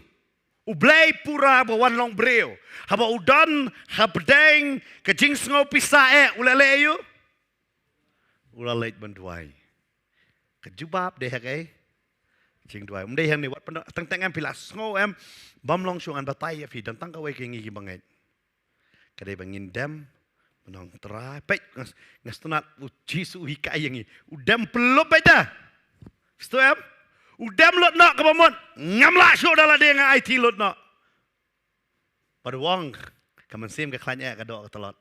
U Blei pura ba wan long briew. Haba u don hapdeng ka jingsngewpisa eh, u la leh aïu? U la leit ban duwai. Ka jubab dei ha kaei? Jingduwai. Ym dei hangne wat pyndonkam, teng teng em, phi la sngew em, bym long shuh, ngan batai ïa phi, don tang kawei ka ngi ki bangeit. Ka dei ba ngin dem ban ong, Trai, peit, nga, nga sngewtynnat u Jisu u hikai ïa ngi. U dem pyllup beit da. Sngewthuh em? U dem lut noh, kaba mut ngam lah shuh da lade, nga aiti lut noh. Bad u ong, ka mynsiem ka khlaiñ eh, ka doh ka tlot.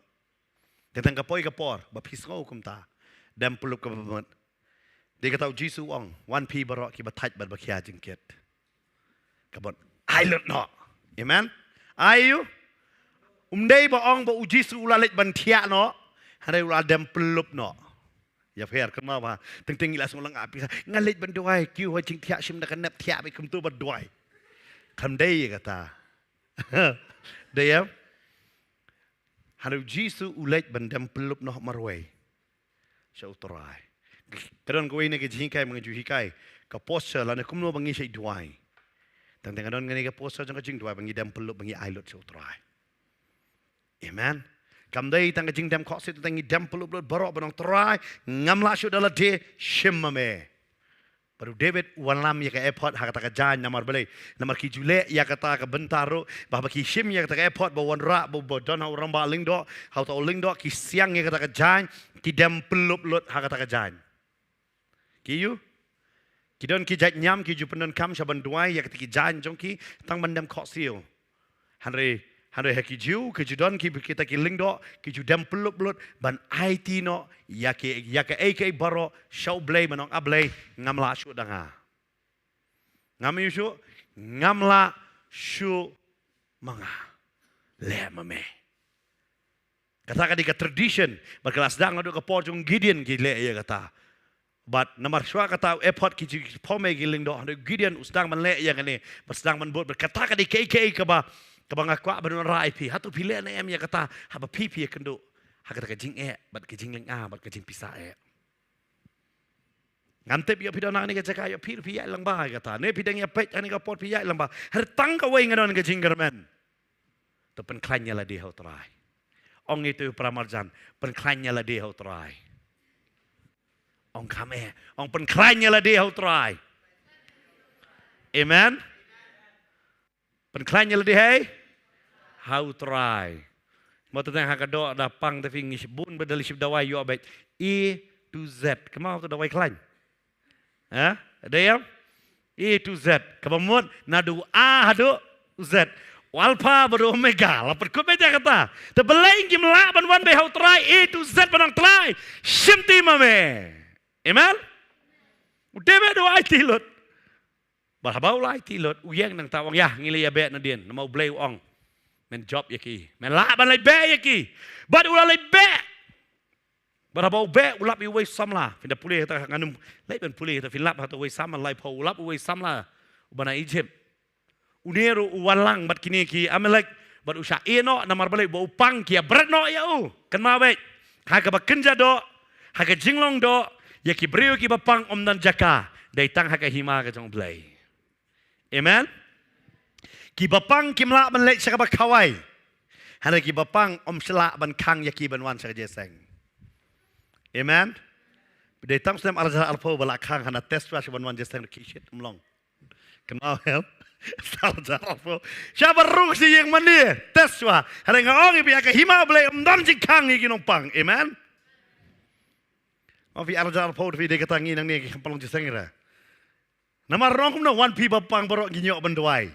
Teng teng ka poi ka por ba phi sngew kumta. Dem pyllup kaba mut. Dei kata u Jisu u ong, wan phi baroh kiba thait bad ba khia jingkit. Ka mut, ai lut noh. Amen. Aïu? Ym dei ba ong ba u Jisu u la leit ban thiah noh, hynrei u la dem pyllup noh. Ïapher, kynmaw ba teng teng ngi la sngew lyngngoh, pisa, nga leit ban duwai, kiew ha jingthiah, shim da ka nep, thiah beit kumto bad duwai. Kam dei kata. Dei em? Hynrei u Jisu u leit ban dem pyllup noh marwei sha u Trai. Ka don kawei na ka jinghikai ba nga ju hikai, ka posture lane kumno ba ngi shait duwai. Teng teng ka don kane ka posture jong ka jingduwai ba ngi dem pyllup, ba ngi ai lut sha u Trai. Amen. Kam dei tang ka jingdem khohsiew, teng teng ngi dem pyllup lut baroh ban ong, Trai, ngam lah shuh da lade, shim ma me. Bad u David u wanlam ïa ka ephod ha kata ka jaiñ, namar balei? Namar ki ju leh ïa kata ka bynta ruh, ba haba ki shim ïa kata ka ephod ba wanrah, ba, ba don ha u rangbah lyngdoh, ha uta u lyngdoh, ki siang ïa kata ka jaiñ, ki dem pyllup lut ha kata ka jaiñ. Ki ïu? Ki don ki jait niam ki ju pyndonkam sha ban duwai ïa kata ki jaiñ jong ki, tang ban dem khohsiew. Hynrei, hynrei ha ki Jiw, ki ju don ki, kita ki lyngdoh, ki ju dem pyllup lut ban aiti noh ïa ki, ïa kaei kaei baroh sha u Blei, ban ong, A Blei, ngam lah shuh da nga. Ngam ïoh shuh, ngam lah shuh ma nga. Leh ma me. Kata ka dei ka tradition, bad ka la sdang naduh ka por jong Gideon ki leh ïa kata. Bad namar shuwa kata u ephod ki ju pom ïa ki lyngdoh, hynrei Gideon u sdang ban leh ïa kane, bad sdang ban bud, bad kata ka dei kaei kaei kaba, kaba nga kwah ban wanrah ïa phi. Hato phi leh ne em ïa kata, haba phi phi ïakynduh ha kata ka jingeh, bad ka jinglyngngoh, bad ka jingpisa eh. Ngam tip ïoh phi don ha kane ka jaka, ïoh phi, phi ïaid lang bha ïa kata. Ne phi dang ïa peit ha kane ka por, phi ïaid lang bha. Hynrei tang kawei nga don ka jingkyrmen. To pynkhlaiñ ïa lade ha u Trai. Ong ïa uto u para marjan, pynkhlaiñ ïa lade ha u Trai. Ong kham eh, ong pynkhlaiñ ïa lade ha u Trai. Amen. Pynkhlaiñ ïa lade hei ha u Trai. Mo, tang ha ka doh da pang te phi ngi shibun ba da lei shib dawai ïoh beit A to Z. Kynmaw ka dawai khlaiñ. Ha? Dei em? A to Z. Kaba mut naduh A haduh Z. U Alpha bad u Omega. La pynkut beit ïa kata. Te balei ngim lah ban wan beit ha u Trai A to Z ban ong, Trai, shim ti ma me. Amen. U David u aiti lut. Bad haba u la aiti lut, u ïeng nangta, u ong, ïa, ngi leit ïa beh nadien, namar u Blei u ong, men jop ïa ki, men lah ban leit beh ïa ki. Bad u la leit beh. Bad haba u beh, u lap ïa uwei samla. Phin da pule ha kata, ngan ym leit ban pule ha kata, phin lap ha kata, uwei samla, laiphew, u lap uwei samla uba na Egypt. Une ruh u wan lang bad kine ki Amalek, bad u shah ïeh noh, namar balei? Ba u pang ki ïa bret noh ïa u. Kynmaw beit, ha kaba kynja doh, ha ka jinglong doh, ïa ki briew kiba pang ym don jaka, dei tang ha ka hima ka jong U Blei. Amen. Kiba pang kim lah ban leit sha kaba khawai. Hynrei kiba pang ym shym lah ban khang ïa ki ban wan sha ka jingïaseng. Amen. Dei tang snem ar hajar arphew ba la khang, hana test shuwa sha ban wan jingïaseng ruh ki shit ym long. Kynmaw em? Ar hajar arphew. Sha ba rung shi ïing mane, test shuwa. Hynrei nga ong ïa phi, ha ka hima U Blei ym don jingkhang ïa ki nongpang. Amen. Ong phi ar hajar arphew phi dei kata ngi nangne ki kham pang long jingïaseng ïa ra. Namar ong kumno, wan phi ba pang baroh ngi ñiuh ban duwai.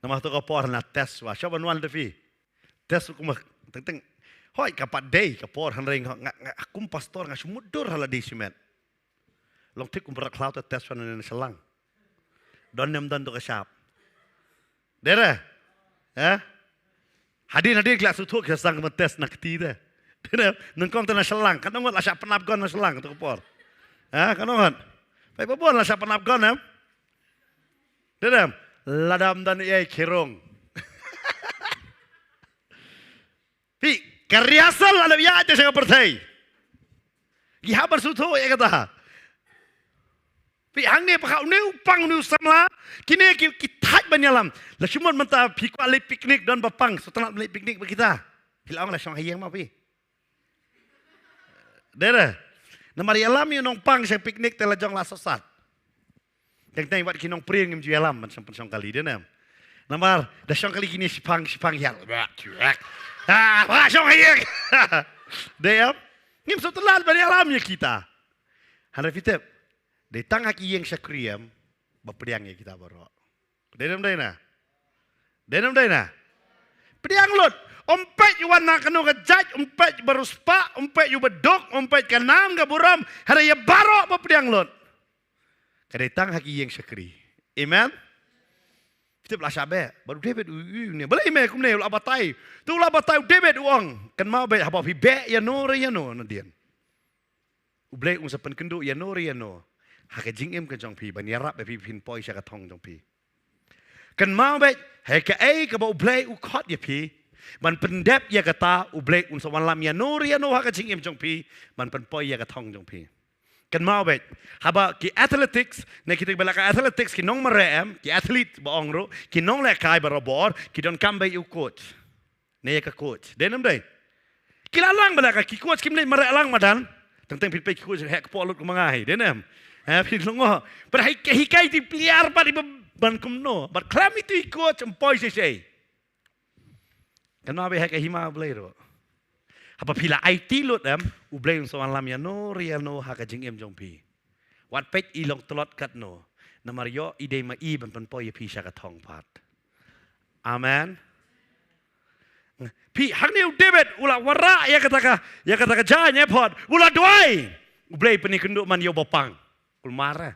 Namar to ka por na test shuwa, shuwa ban wan da phi. Test kumba teng teng. Hoi, ka pat dei ka por, hynrei nga, nga, nga kum pastor nga shu mutdur ha lade shimet. Long thik kum ba rat khlaw te test shuwa na shyllang. Don ne ym don to ka shap. Dei re? Eh? Hadien hadien ki la sngewthuh ki la sdang ban test na kti te. Dei re? Nyngkong te na shyllang, katno ngut la shah pynap gun na shyllang to ka por? Eh, katno ngut? Peit ba bun la shah pynap gun em? Dei re? Lada ym don ei ei, khie rung. Phi, ka rehearsal la dep ïaid te sha ka pyrthei. Ki hap ban sngewthuh ïa kata. Phi, hangne ba kha une u pang, une u samla, kine ki, ki thait ban ïalam. La shu mut mynta phi kwah leit picnic, don ba pang, sngewtynnat ban leit picnic bad kita. Phi la ong la shong ha ïing ma phi. Dei re? Namar ïalam ïa u nongpang sha picnic te la jong la sosat. Teng teng wat ki nongprir ngim ju ïalam ban shong, pynshong kali, dei ne em? Namar da shong kali kine shipang shipang ïa. Ah, ba shong ha ïing. Dei em? Ngim sngewtynnat ban ïalam ïa kita. Hynrei phi tip, dei tang ha ki ïing shakri em ba pdiang ïa kita baroh. Dei ne ym dei na? Dei ne ym dei na? Pdiang lut. Ym peit wan na kano ka jait, ym peit ba riewspah, ym peit uba duk, ym peit ka nam ka burom, hynrei ïa baroh ba pdiang lut. Ka dei tang ha ki ïing shakri. Amen. Phi tip la shah beh bad u David, u, u, ne. Balei me kumne, u la batai. Tu u la batai u David, u ong, kynmaw beit, haba phi beh ïano re ïano nadien, U Blei un sa pynkynduh ïano re ïano ha ka jingim ka jong phi ban ïarap ïa phi phin poi sha ka thong jong phi. Kynmaw beit, ha kaei kaba U Blei u khot ïa phi ban pyndep ïa kata, U Blei un sa wanlam ïano re ïano ha ka jingim jong phi ban pynpoi ïa ka thong jong phi. Kynmaw beit, haba ki athletics, ne kita kiba leh ka athletics, ki nongmareh em, ki athlete ba ong ruh, ki nonglehkai barabor, ki donkam beit ïa u coach. Ne ïa ka coach. Dei ne ym dei? Ki la lang ba la ka ki coach kim leit mareh lang madan. Teng teng phi peit ki coach heh kpoh lut kum ma nga hi. Dei ne em? Heh, phi long oh. Pat hi, hikai ti player pat iba ban kumno. Bad khlem ïa tu i coach ym poi shisha. Kynmaw beit ha ka hima U Blei ruh. Haba phi la aiti lut em, U Blei un sa wanlam ïano re ïano ha ka jingim jong phi. Wat peit i long tlot katno. Namar ïoh i dei ma i ban pynpoi ïa phi sha ka thong pat. Amen. Phi, hangne u David u la wanrah ïa kata ka, ïa kata ka jaiñ ephod. U la duwai. U Blei pynïakynduh man ïa uba pang. Kulmar eh.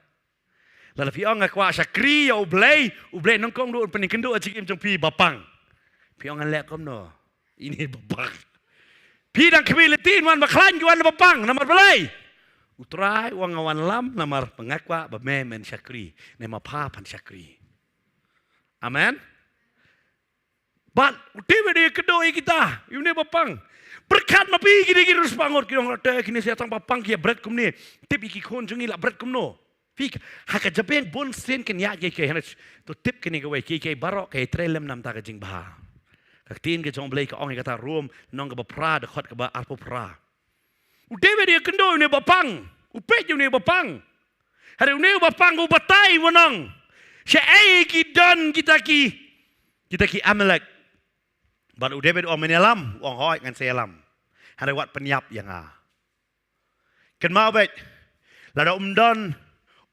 Lada phi ong nga kwah shakri ïa U Blei, U Blei nyngkong ruh un pynïakynduh ha jingim jong phi ba pang. Phi ong ngan leh kumno? Ine ba pang. Phi dang khmih lynti, wan ba khlaiñ ki wan ba pang, namar balei? U Trai u ong nga wanlam namar ba nga kwah ba me men shakri, ne ma pha phan shakri. Amen. Bad u David u ïakynduh ïa kita, ïa une ba pang. Pyrkhat ma phi, kine ki riewspah ngut ki ong, te kine sa tang ba pang ki ïa bret kumne. Tip ïa ki khun jong ngi la bret kumno. Phi, ha ka jabieng bun sien kin ïaid kiei kiei, hynrei to tip kane kawei, kiei kiei baroh ka ïatrei lem na ka bynta ka jingbha. Ka ktien ka jong U Blei ka ong ïa kata, Rom lynnong kaba phra, dkhot kaba arphew phra. U David u ïakynduh ïa une ba pang, u peit ïa une ba pang. Hynrei une ba pang u batai, u ong, shaei ki don kita ki, kita ki Amalek? Bad u David u ong, men ïalam? U ong, hooid, ngan sa ïalam. Hynrei wat pynïap ïa nga. Kynmaw beit, lada um don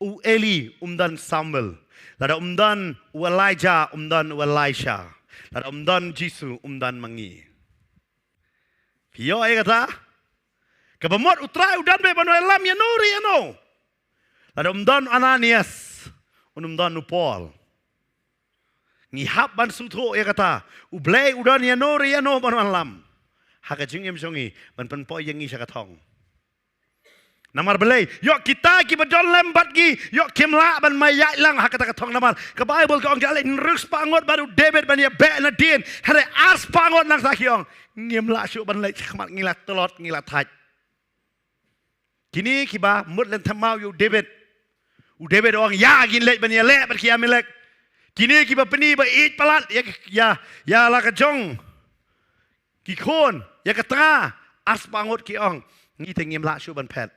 u Eli, um don Samuel. Lada um don u Elijah, um don u Elisha. Lada um don Jisu, um don ma ngi. Phi ïoh ïa kata? Kaba mut u Trai u don beit ban ïalam ïano re ïano. Lada um don Ananias, un um don u Paul. Ngi hap ban sngewthuh ïa kata. U Blei u don ïano re ïano ban wanlam ha ka jingim jong ngi, ban pynpoi ïa ngi sha ka thong. Namar balei? Ïoh kita kiba don lem bad ki, ïoh kim lah ban mad ïaid lang ha kata ka thong namar ka Baibl ka ong ki la leit hynriew spah ngut bad u David ban ïa beh nadien. Hynrei ar spah ngut nangta ki ong, ngim lah shuh ban leit shakhmat, ngi la tlot, ngi la thait. Kine kiba mut lem thymmai ïa u David. U David u ong ïa ngin leit ban ïaleh bad ki Amalek. Kine kiba pyni ba ïeit palat ïa, ïa, ïa la ka jong ki khun, ïa ka tnga, ar spah ngut ki ong, ngi te ngim lah shuh ban phet.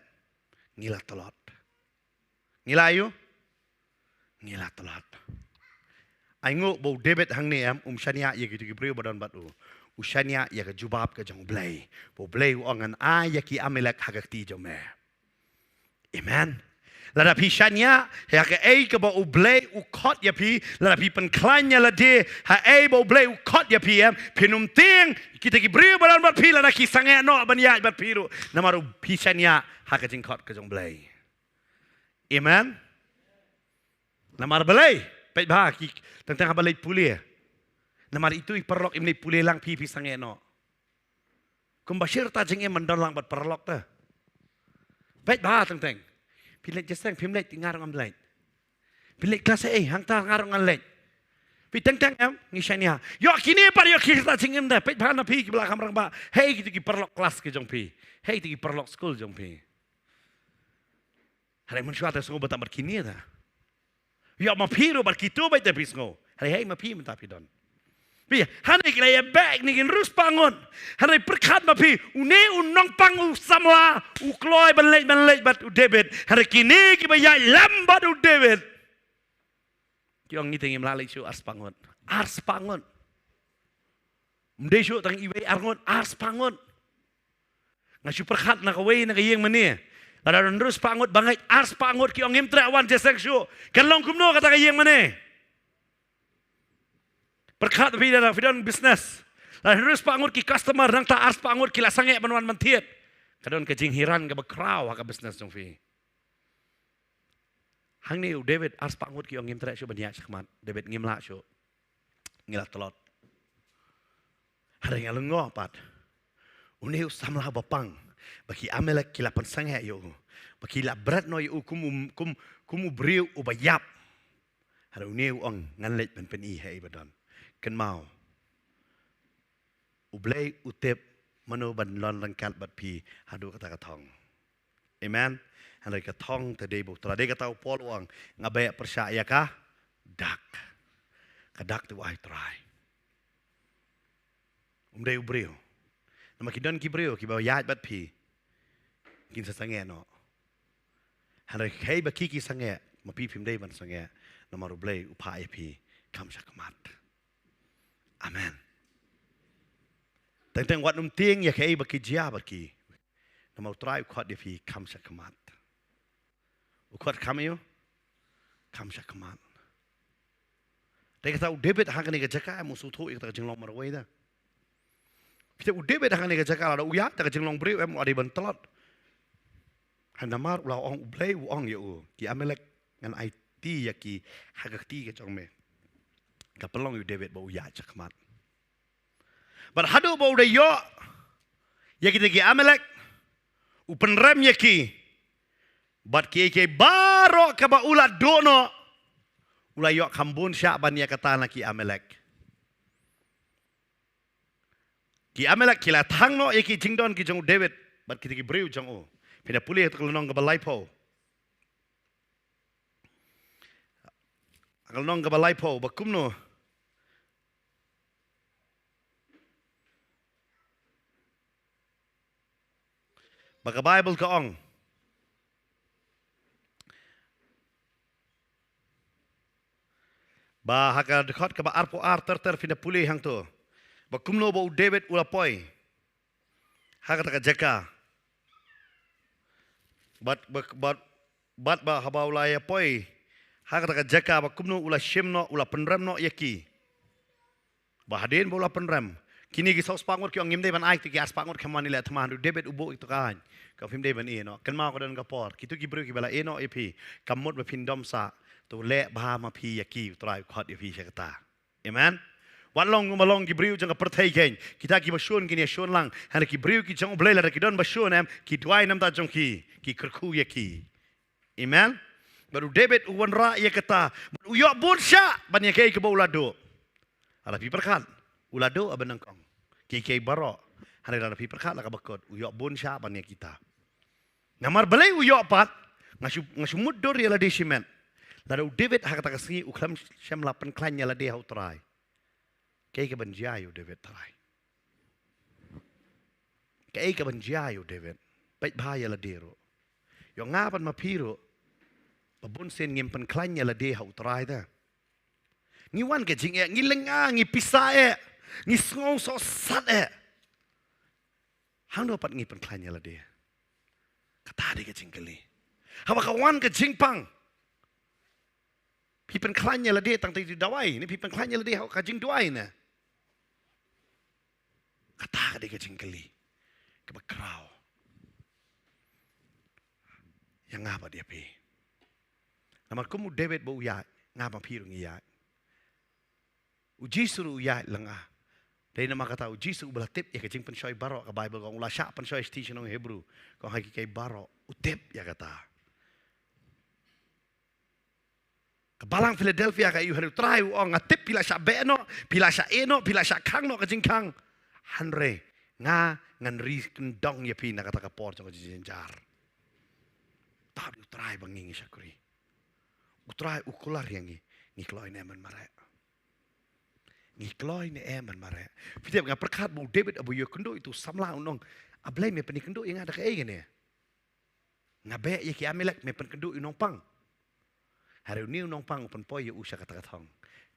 Ngi la tlot. Ngi la ïoh? Ngi la tlot. Ai nguh ba u David hangne em, um shaniah ïa kito ki briew ba don bad u. U shaniah ïa ka jubab ka jong u Blei. Ba u Blei u ong ngan ai ïa ki Amalek ha ka kti jong me. Amen. Lada phi shaniah ïa kaei kaba u Blei u khot ïa phi, lada phi pynkhlaiñ ïa lade ha ei ba u Blei u khot ïa phi em, phin ym tieng kita ki briew ba don bad phi lada ki sangeh noh ban ïaid bad phi ruh. Namar u phi shaniah ha ka jingkhot ka jong u Blei. Amen. Namar balei? Peit bha ki, teng teng haba leit pule. Namar itu i paralok im leit pule lang phi, phi sangeh noh. Kumba shi rta jingim ban don lang bad paralok te. Peit bha teng teng. Phi leit jingïaseng, phim leit, nga ruh ngam leit. Phi leit klas ei, hangta nga ruh ngan leit. Phi teng teng em, ngi shaniah. Ïoh kine pat ïoh ki rta jingim te. Peit bha na phi kiba la kham rangbah. Hei kito ki paralok klas ki jong phi. Hei kito ki paralok skul jong phi. Hynrei mynshuwa te sngew bad tang bad kine te. Ïoh ma phi ruh bad kito bad te phi sngew. Hynrei hei ma phi mynta phi don. Phi, hynrei ki la ïa beh kine ki hynriew spah ngut. Hynrei pyrkhat ma phi, une u nongpang u samla, u kloi ban leit ban leit bad u David. Hynrei kine kiba ïaid lem bad u David. Ki ong ngi te ngim lah leit shuh, ar spah ngut. Ar spah ngut. Ym dei shuh tang iwei ar ngut, ar spah ngut. Nga shu pyrkhat na kawei na ka ïing mane. Lada don hynriew spah ngut ba ngeit, ar spah ngut ki ong ngim treh wan jingïaseng shuh. Kan long kumno kata ka ïing mane? Pyrkhat phi lada phi don business. Lada hynriew spah ngut ki customer nangta ar spah ngut ki la sangeh ban wan ban thied. Ka don ka jinghiran kaba khraw ha ka business jong phi. Hangne u David ar spah ngut ki ong ngim treh shuh ban ïaid shakhmat. David ngim lah shuh. Ngi la tlot. Hynrei nga lyngngoh pat. Une u samla ba pang. Ba ki Amalek ki la pynsangeh ïa u. Ba ki la bret noh ïa u kum u, kum, kum u briew uba ïap. Hynrei une u ong ngan leit ban pyni ha ei ba don. Kynmaw. U Blei u tip mano ban long ryngkat bad phi haduh kata ka thong. Amen. Hynrei ka thong te dei bad u Trai, dei kata u Paul u ong nga beh pyrshah ïa ka dak. Ka dak te u ai u Trai. Um dei u briew. Namar ki don ki briew kiba ïaid bad phi kin sa sangeh noh. Hynrei hei ba ki ki sangeh ma phi phim dei ban sangeh. Namar u Blei u phah ïa phi kham shakhmat. Amen. Teng teng wat nym tieng ïa kaei ba ki jia bad ki. Namar u Trai u khot ïa phi kham shakhmat. U khot kham ïa u kham shakhmat. Te kata u David ha kane ka jaka em u sngewthuh ïa kata ka jinglong marwei da. Phi te u David ha kane ka jaka lada u ïaid kata ka jinglong briew em u dei ban tlot. Hynrei namar u la ong u Blei u ong ïa u ki Amalek ngan aiti ïa ki ha ka kti ka jong me. Ka pynlong ïa u David ba u ïaid shakhmat. Bad haduh ba u da ïoh ïa kita ki Amalek u pynrem ïa ki. Bad kiei kiei baroh kaba u la duh noh u la ïoh kham bun shah ban ïa kata na ki Amalek. Ki Amalek ki la thang noh ïa ki jingdon ki jong u David bad kita ki briew jong u. Phin da pule ha ka lynnong kaba laiphew. Ka lynnong kaba laiphew ba kumno? Ba ka Baibl ka ong ba ha ka dkhot kaba arphew ar ter ter phin da pule hangto ba kumno ba u David u la poi ha kata ka jaka. Bad, bad, bad, bad ba haba u la ïa poi ha kata ka jaka ba kumno u la shim noh, u la pynrem noh ïa ki. Ba hadien ba u la pynrem, kine ki saw spah ngut ki ong ngim dei ban ai, kito ki ar spah ngut kham wan ïaleh thma. U David u buh ïa kito ka aiñ. Ka phim dei ban ïeh noh. Kynmaw ka don ka por kito ki briew kiba la ïeh noh ïa phi, kam mut ba phin dom sah. To leh bha ma phi ïa ki, u Trai u khot ïa phi sha kata. Amen. Wat long kumba long ki briew jong ka pyrthei kein. Kita kiba shun kin ïa shun lang. Hynrei ki briew ki jong U Blei lada ki don ba shun em, ki duwai namar jong ki, ki kyrkhu ïa ki. Amen. Bad u David u wanrah ïa kata. Bad u ïoh bun shah ban ïa kaei kaba u la duh. Lada phi pyrkhat, u la duh haba nyngkong. Kiei kiei baroh. Hynrei lada phi pyrkhat la kaba kut, u ïoh bun shah ban ïa kita. Namar balei u ïoh pat, nga shu, nga shu mutdur ïa lade shimet. Lada u David ha kata ka sngi u khlem shym la pynkhlaiñ ïa lade ha U Trai, kaei kaban jia ïa u David, trai? Kaei kaban jia ïa u David? Peit bha ïa lade ruh. Ïoh nga bad ma phi ruh, ba bun sien ngim pynkhlaiñ ïa lade ha U Trai te. Ngi wan ka jingeh, ngi lynga, ngi pisa eh, ngi sngew sohsat eh. Hangno pat ngi pynkhlaiñ ïa lade? Kata dei ka jingkylli. Haba ka wan ka jingpang, phi pynkhlaiñ ïa lade tang te dawai ne phi pynkhlaiñ ïa lade ha ka jingduwai ne? Kata ka dei ka jingkylli kaba khraw ïa nga bad ïa phi. Namar kum u David ba u ïaid, nga bad phi ruh ngi ïaid. U Jisu ruh u ïaid lynga. Dei namar kata u Jisu uba la tip ïa ka jingpynshoi baroh, ka Baibl ka ong u la shah pynshoi sha ki shnong Hebru. Ka ong ha kiei kiei baroh u tip ïa kata. Ka balang Philadelphia ka ïohi, u Trai u ong, nga tip phi la shah beh noh, phi la shah ïeh noh, phi la shah khang noh ka jingkhang. Hynrei nga, ngan ri kyndong ïa phi na kata ka por jong ka jingjynjar. Tap u Trai ba ngi ngi shakri. U Trai u kular ïa ngi, ngi kloi ne em ban mareh? Ngi kloi ne em ban mareh? Phi tip, nga pyrkhat ba u David haba u ïakynduh ïa utu u samla, un ong, A Blei, me pynkynduh ïa nga da kaei kane? Nga beh ïa ki Amalek, me pynkynduh ïa u nongpang. Hynrei une u nongpang u pynpoi ïa u sha kata ka thong.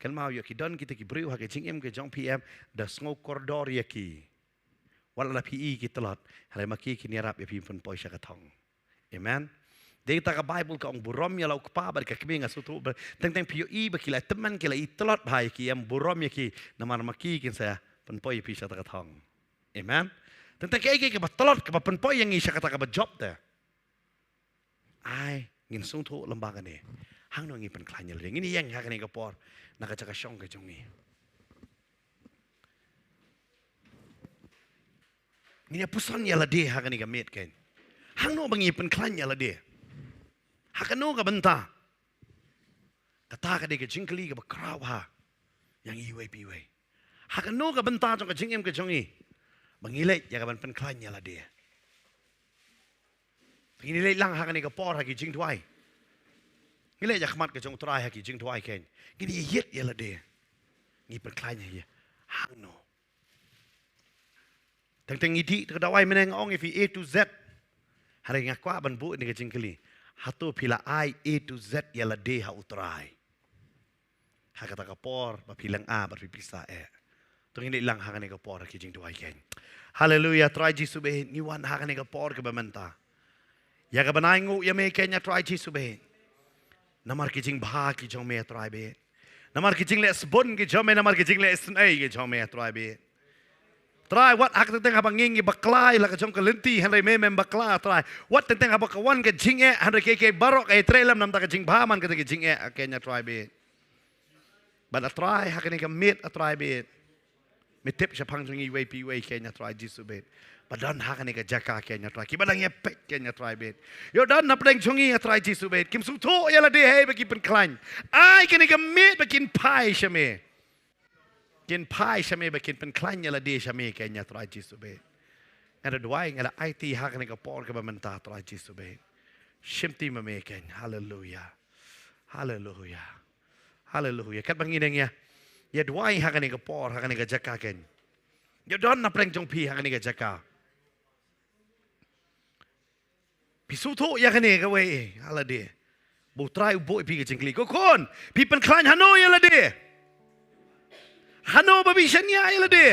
Kynmaw, ïoh ki don kita ki briew ha ka jingim ka jong phi em, da sngew kordor ïa ki. Wat la phi i ki tlot, hynrei ma ki kin ïarap ïa phi pynpoi sha ka thong. Amen. Dei kata ka Baibl ka ong, burom ïa la u kpa bad ka kmie, nga sngewthuh ba teng teng phi ïohi ba ki la tymmen, ki la i tlot bha ïa ki em, burom ïa ki, namar ma ki kin sa pynpoi ïa phi sha kata ka thong. Amen. Teng teng kaei kaei kaba tlot kaba pynpoi ïa ngi sha kata kaba jop te. Ai, ngin sngewthuh lyngba kane. Hangno ngi pynkhlaiñ ïa lade? Ngin ïeng ha kane ka por na ka jaka shong ka jong ngi. Ngin ïa puson ïa lade ha kane ka miet kein. Hangno ba ngi pynkhlaiñ ïa lade? Ha kano ka bynta? Kata ka dei ka jingkylli kaba khraw bha ïa ngi iwei pa iwei. Ha kano ka bynta jong ka jingim ka jong ngi ba ngi leit ïa kaban pynkhlaiñ ïa lade? Ngin ïa leit lang ha kane ka por ha ki jingduwai. Ngi leit ïa khmat ka jong U Trai ha ki jingduwai kein. Ngin ïa ïit ïa lade. Ngi pynkhlaiñ ïa hangno? Teng teng ngi dih te ka dawai mynne, nga ong ïa phi A to Z. Hynrei nga kwah ban buh ïa ka jingkylli. Hato phi la ai A to Z ïa lade ha U Trai? Ha kata ka por ba phi lynga bad phi pisa eh. To ngin ïa lang ha kane ka por ha ki jingduwai kein. Haleluia, Trai Jisu baieit, ngi wan ha kane ka por kaba mynta ïa kaban ai nguh ïa me kein, ïa Trai Jisu baieit. Namar ki jingbha ki jong me, Trai baieit. Namar ki jingleh sbun ki jong me, namar ki jingleh isynei ki jong me, Trai baieit. Trai, wat ha ka teng teng haba ngi ngi bakla ïa la ka jong ka lynti, hynrei me mem bakla, Trai. Wat teng teng haba ka wan ka jingeh, hynrei kiei kiei baroh ka ïatrei lem na ka bynta ka jingbha man kata ka jingeh, a kein, ïa Trai baieit. Bad a Trai, ha kane ka miet, a Trai baieit, me tip shaphang jong ngi iwei pa iwei kein, ïa Trai Jisu baieit. Ba don ha kane ka jaka kein, ïa Trai, kiba dang ïa peit kein, ïa Trai baieit. Ïoh don na pdeng jong ngi, ïa Trai Jisu bait, kim sngewthuh ïa lade hei ba kin pynkhlaiñ. Ai kane ka miet ba kin phai sha me. Kin phai sha me ba kin pynkhlaiñ ïa lade sha me kein, ïa Trai Jisu bait. Nga da duwai, nga da aiti ha kane ka por kaba mynta, Trai Jisu bait. Shimti ma me kein. Haleluia. Haleluia. Haleluia. Katba ngin ïa, ïa duwai ha kane ka por, ha kane ka jaka kein. Ïoh don na pdeng jong phi ha kane ka jaka. Phi sngewthuh ïa kane kawei, ïa lade. Ba U Trai u buh ïa phi ka jingkylli. Ko khun, phi pynkhlaiñ hano ïa lade? Hano ba phi shaniah ïa lade?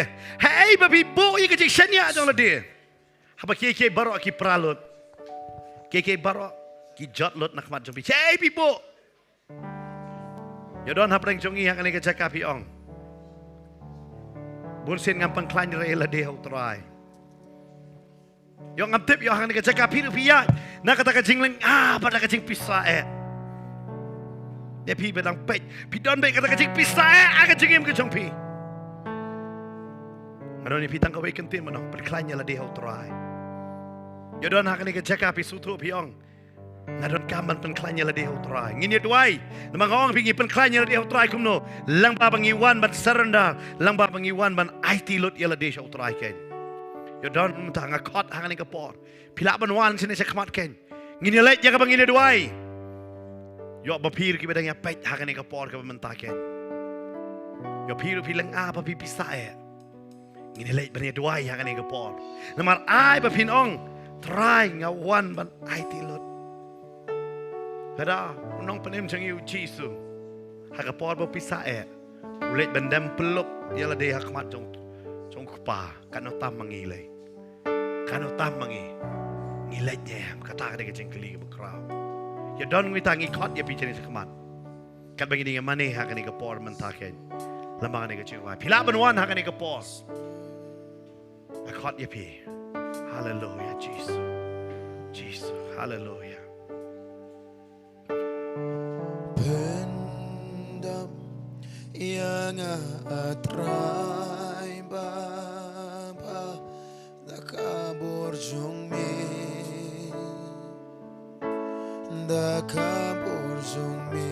Haei ba phi buh ïa ka jingshaniah jong lade? Haba kiei kiei baroh ki pra lut. Kiei kiei baroh ki jot lut na khmat jong phi. Shaei phi buh? Ïoh don hapdeng jong ngi ha kane ka jaka phi ong, bun sien ngam pynkhlaiñ re ïa lade ha U Trai. Ïoh ngam tip, ïoh ha kane ka jaka phi ruh phi ïaid na kata ka jinglynga bad ka jingpisa eh. Ïa phi ba dang peit, phi don beit kata ka jingpisa eh ha ka jingim ka jong phi. Nga don ïa phi tang kawei kyntien, mano, pynkhlaiñ ïa lade ha U Trai. Ïa don ha kane ka jaka phi sngewthuh phi ong, nga donkam ban pynkhlaiñ ïa lade ha U Trai. Ngin ïa duwai. Namar nga ong phi, ngi pynkhlaiñ ïa lade ha U Trai kumno? Lyngba ba ngi wan ban surrender, lyngba ba ngi wan ban aiti lut ïa lade sha U Trai kein. Ïa don mynta nga khot ha kane ka por. Phi lah ban wan shane sha khmat kein. Ngin ïa leit ïa kaba ngin ïa duwai. Ïoh ba phi ruh kiba dang ïa peit ha kane ka por kaba mynta kein. Ïoh phi ruh phi lynga ba phi pisa eh. Ngin ïa leit ban ïa duwai ha kane ka por. Namar ai ba phin ong, Trai nga wan ban aiti lut. Lada u nongpynim jong ngi u Jisu, ha ka por ba pisa eh, u leit ban dem pyllup ïa lade ha khmat jong, jong u Kpa. Katno tam ma ngi lei. Katno tam ma ngi. Ngi leit ne em? Kata ka dei ka jingkylli kaba khraw. Ïa don ngui ta ngi khot ïa phi shane sha khmat. Katba ngi dang ïa mane ha kane ka por mynta kein. Lama kane ka jingduwai. Phi lah ban wan ha kane ka por. Nga khot ïa phi. Haleluia, Jisu. Jisu, haleluia. Pyndam ïa nga, ah Trai Baba, da ka bor jong me, da ka bor jong me.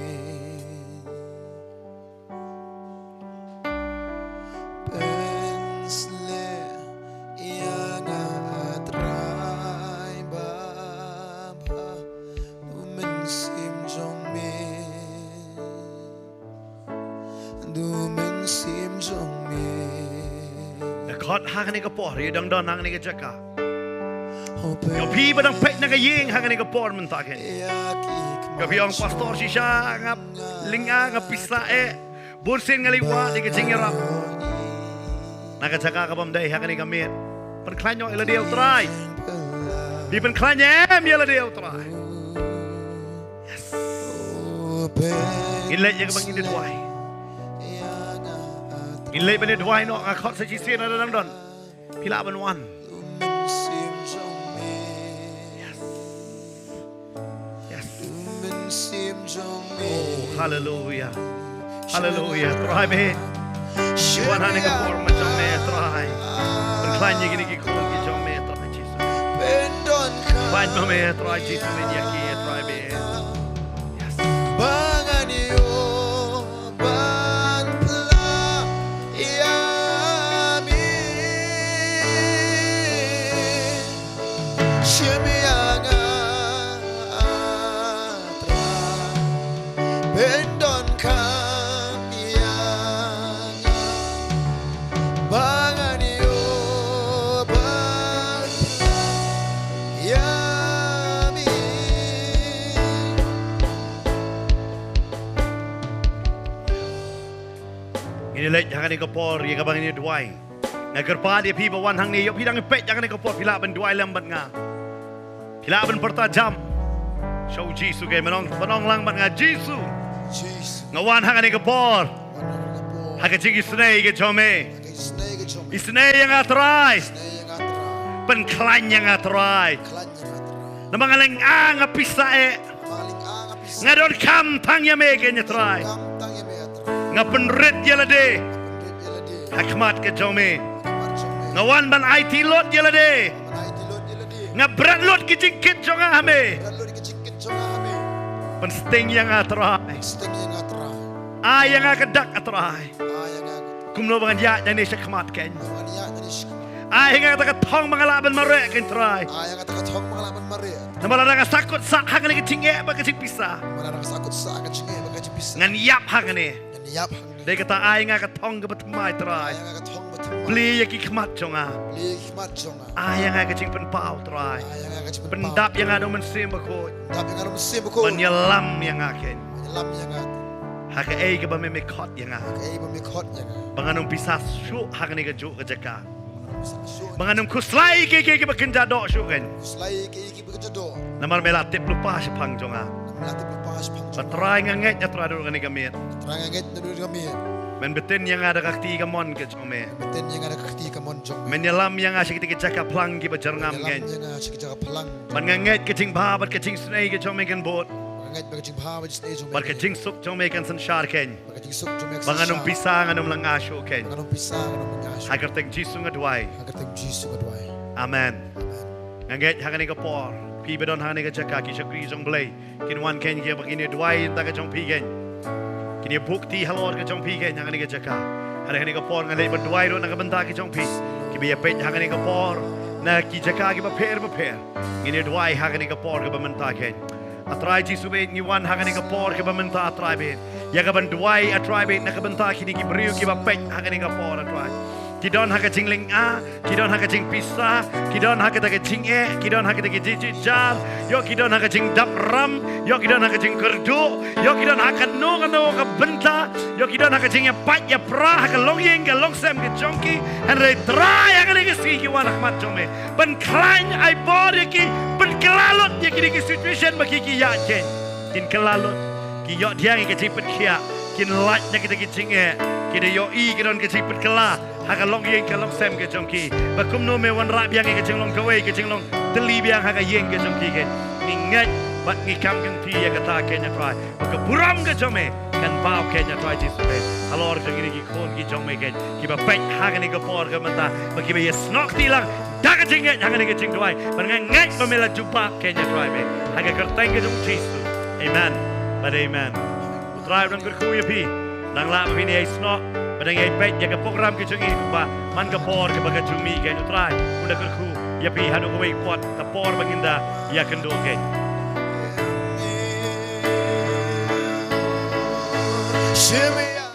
Pynshlur ïa nga, ah Trai Baba, da u mynsiem jong me, da u mynsiem jong me. Nga khot ha kane ka por, ïa dang don ha kane ka jaka. Ïa phi ba dang peit na ka ïing ha kane ka por mynta kein. Ïa phi ong, Pastor, shisha nga lynga, nga pisa eh. Bun sien nga leit wad ïa ka jingïarap. Na ka jaka ka bym dei ha kane ka miet. Pynkhlaiñ noh ïa lade ha U Trai. Phi pynkhlaiñ em ïa lade ha U Trai? Yes. Ngin leit ïa kaba ngin ïa duwai. Ngin leit ban ïa duwai noh, nga khot sa shisien lada dang don. Phi lah ban wan. Yes. Yes. Oh, haleluia. Haleluia. Trai me. Ngi wan ha kane ka por ma jong me, Trai. Pynkhlaiñ ïa kine ki khun ki jong me, Trai Jisu. Pynkhlaiñ ma me, Trai Jisu, me ïa ki, Trai me. Yes. Ba ngan ïoh ban pla ïa me. Shim ïa nga, ah Trai. Pyndonkam ïa nga. Ba ngan ïoh ban pla ïa me. Ngin ïa leit ha kane ka por ïa kaba ngin ïa duwai. Nga kyrpad ïa phi ba wan hangne, ïoh phi dang peit ha kane ka por, phi lah ban duwai lem bad nga. Phi lah ban pyrta jam sha u Jisu, ke, ban ong, ban ong lang bad nga, Jisu, Jisu, nga wan ha kane ka por, wan ha kane ka por, ha ka jingisynei ka jong me. Ha ka jingisynei ka jong me. Isynei ïa nga, Trai. Isynei ïa nga, Trai. Pynkhlaiñ ïa nga, Trai. Pynkhlaiñ ïa nga, Trai. Namar nga lynga, nga pisa eh. Namar nga lynga, nga pisa. Nga donkam tang ïa me, ke, ïa Trai. Donkam tang ïa me, ïa Trai. Nga pynrit ïa lade. Nga pynrit ïa lade. Ha khmat ka jong me. Ha khmat jong me. Nga wan ban aiti lut ïa lade. Nga wan ban aiti lut ïa lade. Nga bret lut ki jingkit jong nga ha me. Bret lut ki jingkit jong nga ha me. Pynsting ïa nga, Trai. Pynsting ïa nga, Trai. Ai ïa nga ka dak, ah Trai. Ai ïa nga ka dak. Kumno ba ngan ïaid nangne sha khmat, kein. Kumno ba ngan ïaid nangne sha khmat. Ai ïa nga kata ka thong ba nga lah ban mareh, kein Trai. Ai ïa nga kata ka thong ba nga lah ban mareh. Namar lada nga sahkut sah ha kane ka jingeh bad ka jingpisa, namar lada nga sahkut sah ha ka jingeh bad ka jingpisa, ngan ïap hangne. Ngan ïap hangne. Dei kata, ai ïa nga ka thong kaba thymmai, Trai. Ai ïa nga ka thong kaba thymmai. Plie ïa ki khmat jong nga. Plie ïa ki khmat jong nga. Ai ïa nga ka jingpynpaw, Trai. Ai ïa nga ka jingpynpaw. Pyndap ïa nga da u Mynsiem Bakhuid. Pyndap ïa nga da u Mynsiem Bakhuid. Ban ïalam ïa nga, kein. Ban ïalam ïa nga. Ha kaei kaba me, me khot ïa nga. Ha kaei ba me khot ïa nga. Ba ngan ym pisa shuh ha kane kajuh ka jaka. Ba ngan ym pisa shuh. Ba ngan ym khuslai ïa kiei kiei kiba kynja doh shuh, kein. Khuslai ïa kiei kiei kiba kynja doh. Namar me la tip lypa shaphang jong nga. Namar me la tip lypa shaphang jong nga. Ba Trai, nga ngeit, ah Trai, naduh kane ka miet. Trai, nga ngeit naduh kane ka miet. Men btin ïa nga da ka kti kamon ka jong me. Men btin ïa nga da ka kti kamon jong me. Men ïalam ïa nga sha kitei ki jaka phlang kiba jyrngam, kein. Men ïalam ïa nga sha ki jaka phlang. Bad nga ngeit ka jingbha bad ka jingisynei ka jong me kan bud. Ngeit ba ka jingbha ba jisne jong me. Bad ka jingsuk jong me kan synshar kein. Ba ka jingsuk jong me kan synshar. Ba ngan ym pisa ngan ym langa shuh kein. Ba ngan ym pisa ngan ym langa shuh. Ha ka kyrteng Jisu nga duwai. Ha ka kyrteng Jisu nga duwai. Amen. Amen. Nga ngeit ha kane ka por phi ba don ha kane ka jaka ki shakri jong Blei kin wan kein kiba kin ïa duwai ïa ka jong phi kein. Kin ïa bukti halor ka jong phi kein ha kane ka jaka. Ha kane ka por nga leit ban duwai ruh na ka bynta ki jong phi kiba ïa peit ha kane ka por na ki jaka kiba pher ba pher. Ngin ïa duwai ha kane ka por kaba mynta kein. A Trai Jisu bad ngi wan ha kane ka por kaba mynta a Trai bad ïa kaban duwai a Trai bad na ka bynta kine ki briew kiba peit ha kane ka por a Trai. Ki don ha ka jinglynga, ki don ha ka jingpisa, ki don ha kata ka jingeh, ki don ha kata ka jingjynjar, ïoh ki don ha ka jingdap ram, ïoh ki don ha ka jingkyrduh, ïoh ki don ha kano kano ka bynta, ïoh ki don ha ka jingïapait ïapra ha ka longïing ka longsem ka jong ki. Hynrei Trai ha kane ka sngi ki wan ha khmat jong me ban khlaiñ ai bor ïa ki, ban kylla lut ïa kine ki situation ba ki ki ïaid kein. Kin kylla lut, ki ïoh pdiang ïa ka jingpynkhiah, kin lait na kita ki jingeh, ki da ïohi ki don ka jingpynkylla ha ka longïing ka longsem ka jong ki. Ba kumno me wanrah biang ïa ka jinglong kawei, ka jinglong tylli biang ha ka ïing ka jong ki kein. Ngi ngeit bad ngi kam kynti ïa kata kein a Trai. Ba ka burom ka jong me kan paw kein a Trai Jisu kein. Halor jong kine ki khun ki jong me kein kiba peit ha kane ka por ka mynta, ba kiba ïasnoh kti lang da ka jingngeit ha kane ka jingduwai. Ba nga ngeit ba me la jubab kein a Trai me ha ka kyrteng ka jong Jisu. Amen bad amen. U Trai u dang kyrkhu ïa phi. Dang lah ba phin ïa snoh ba dang ïa peit ïa ka program ka jong ngi ba man ka por kaba ka jong me kein. U Trai u dang kyrkhu ïa phi haduh kawei pat ka por ba ngin da ïakynduh kein. Shimei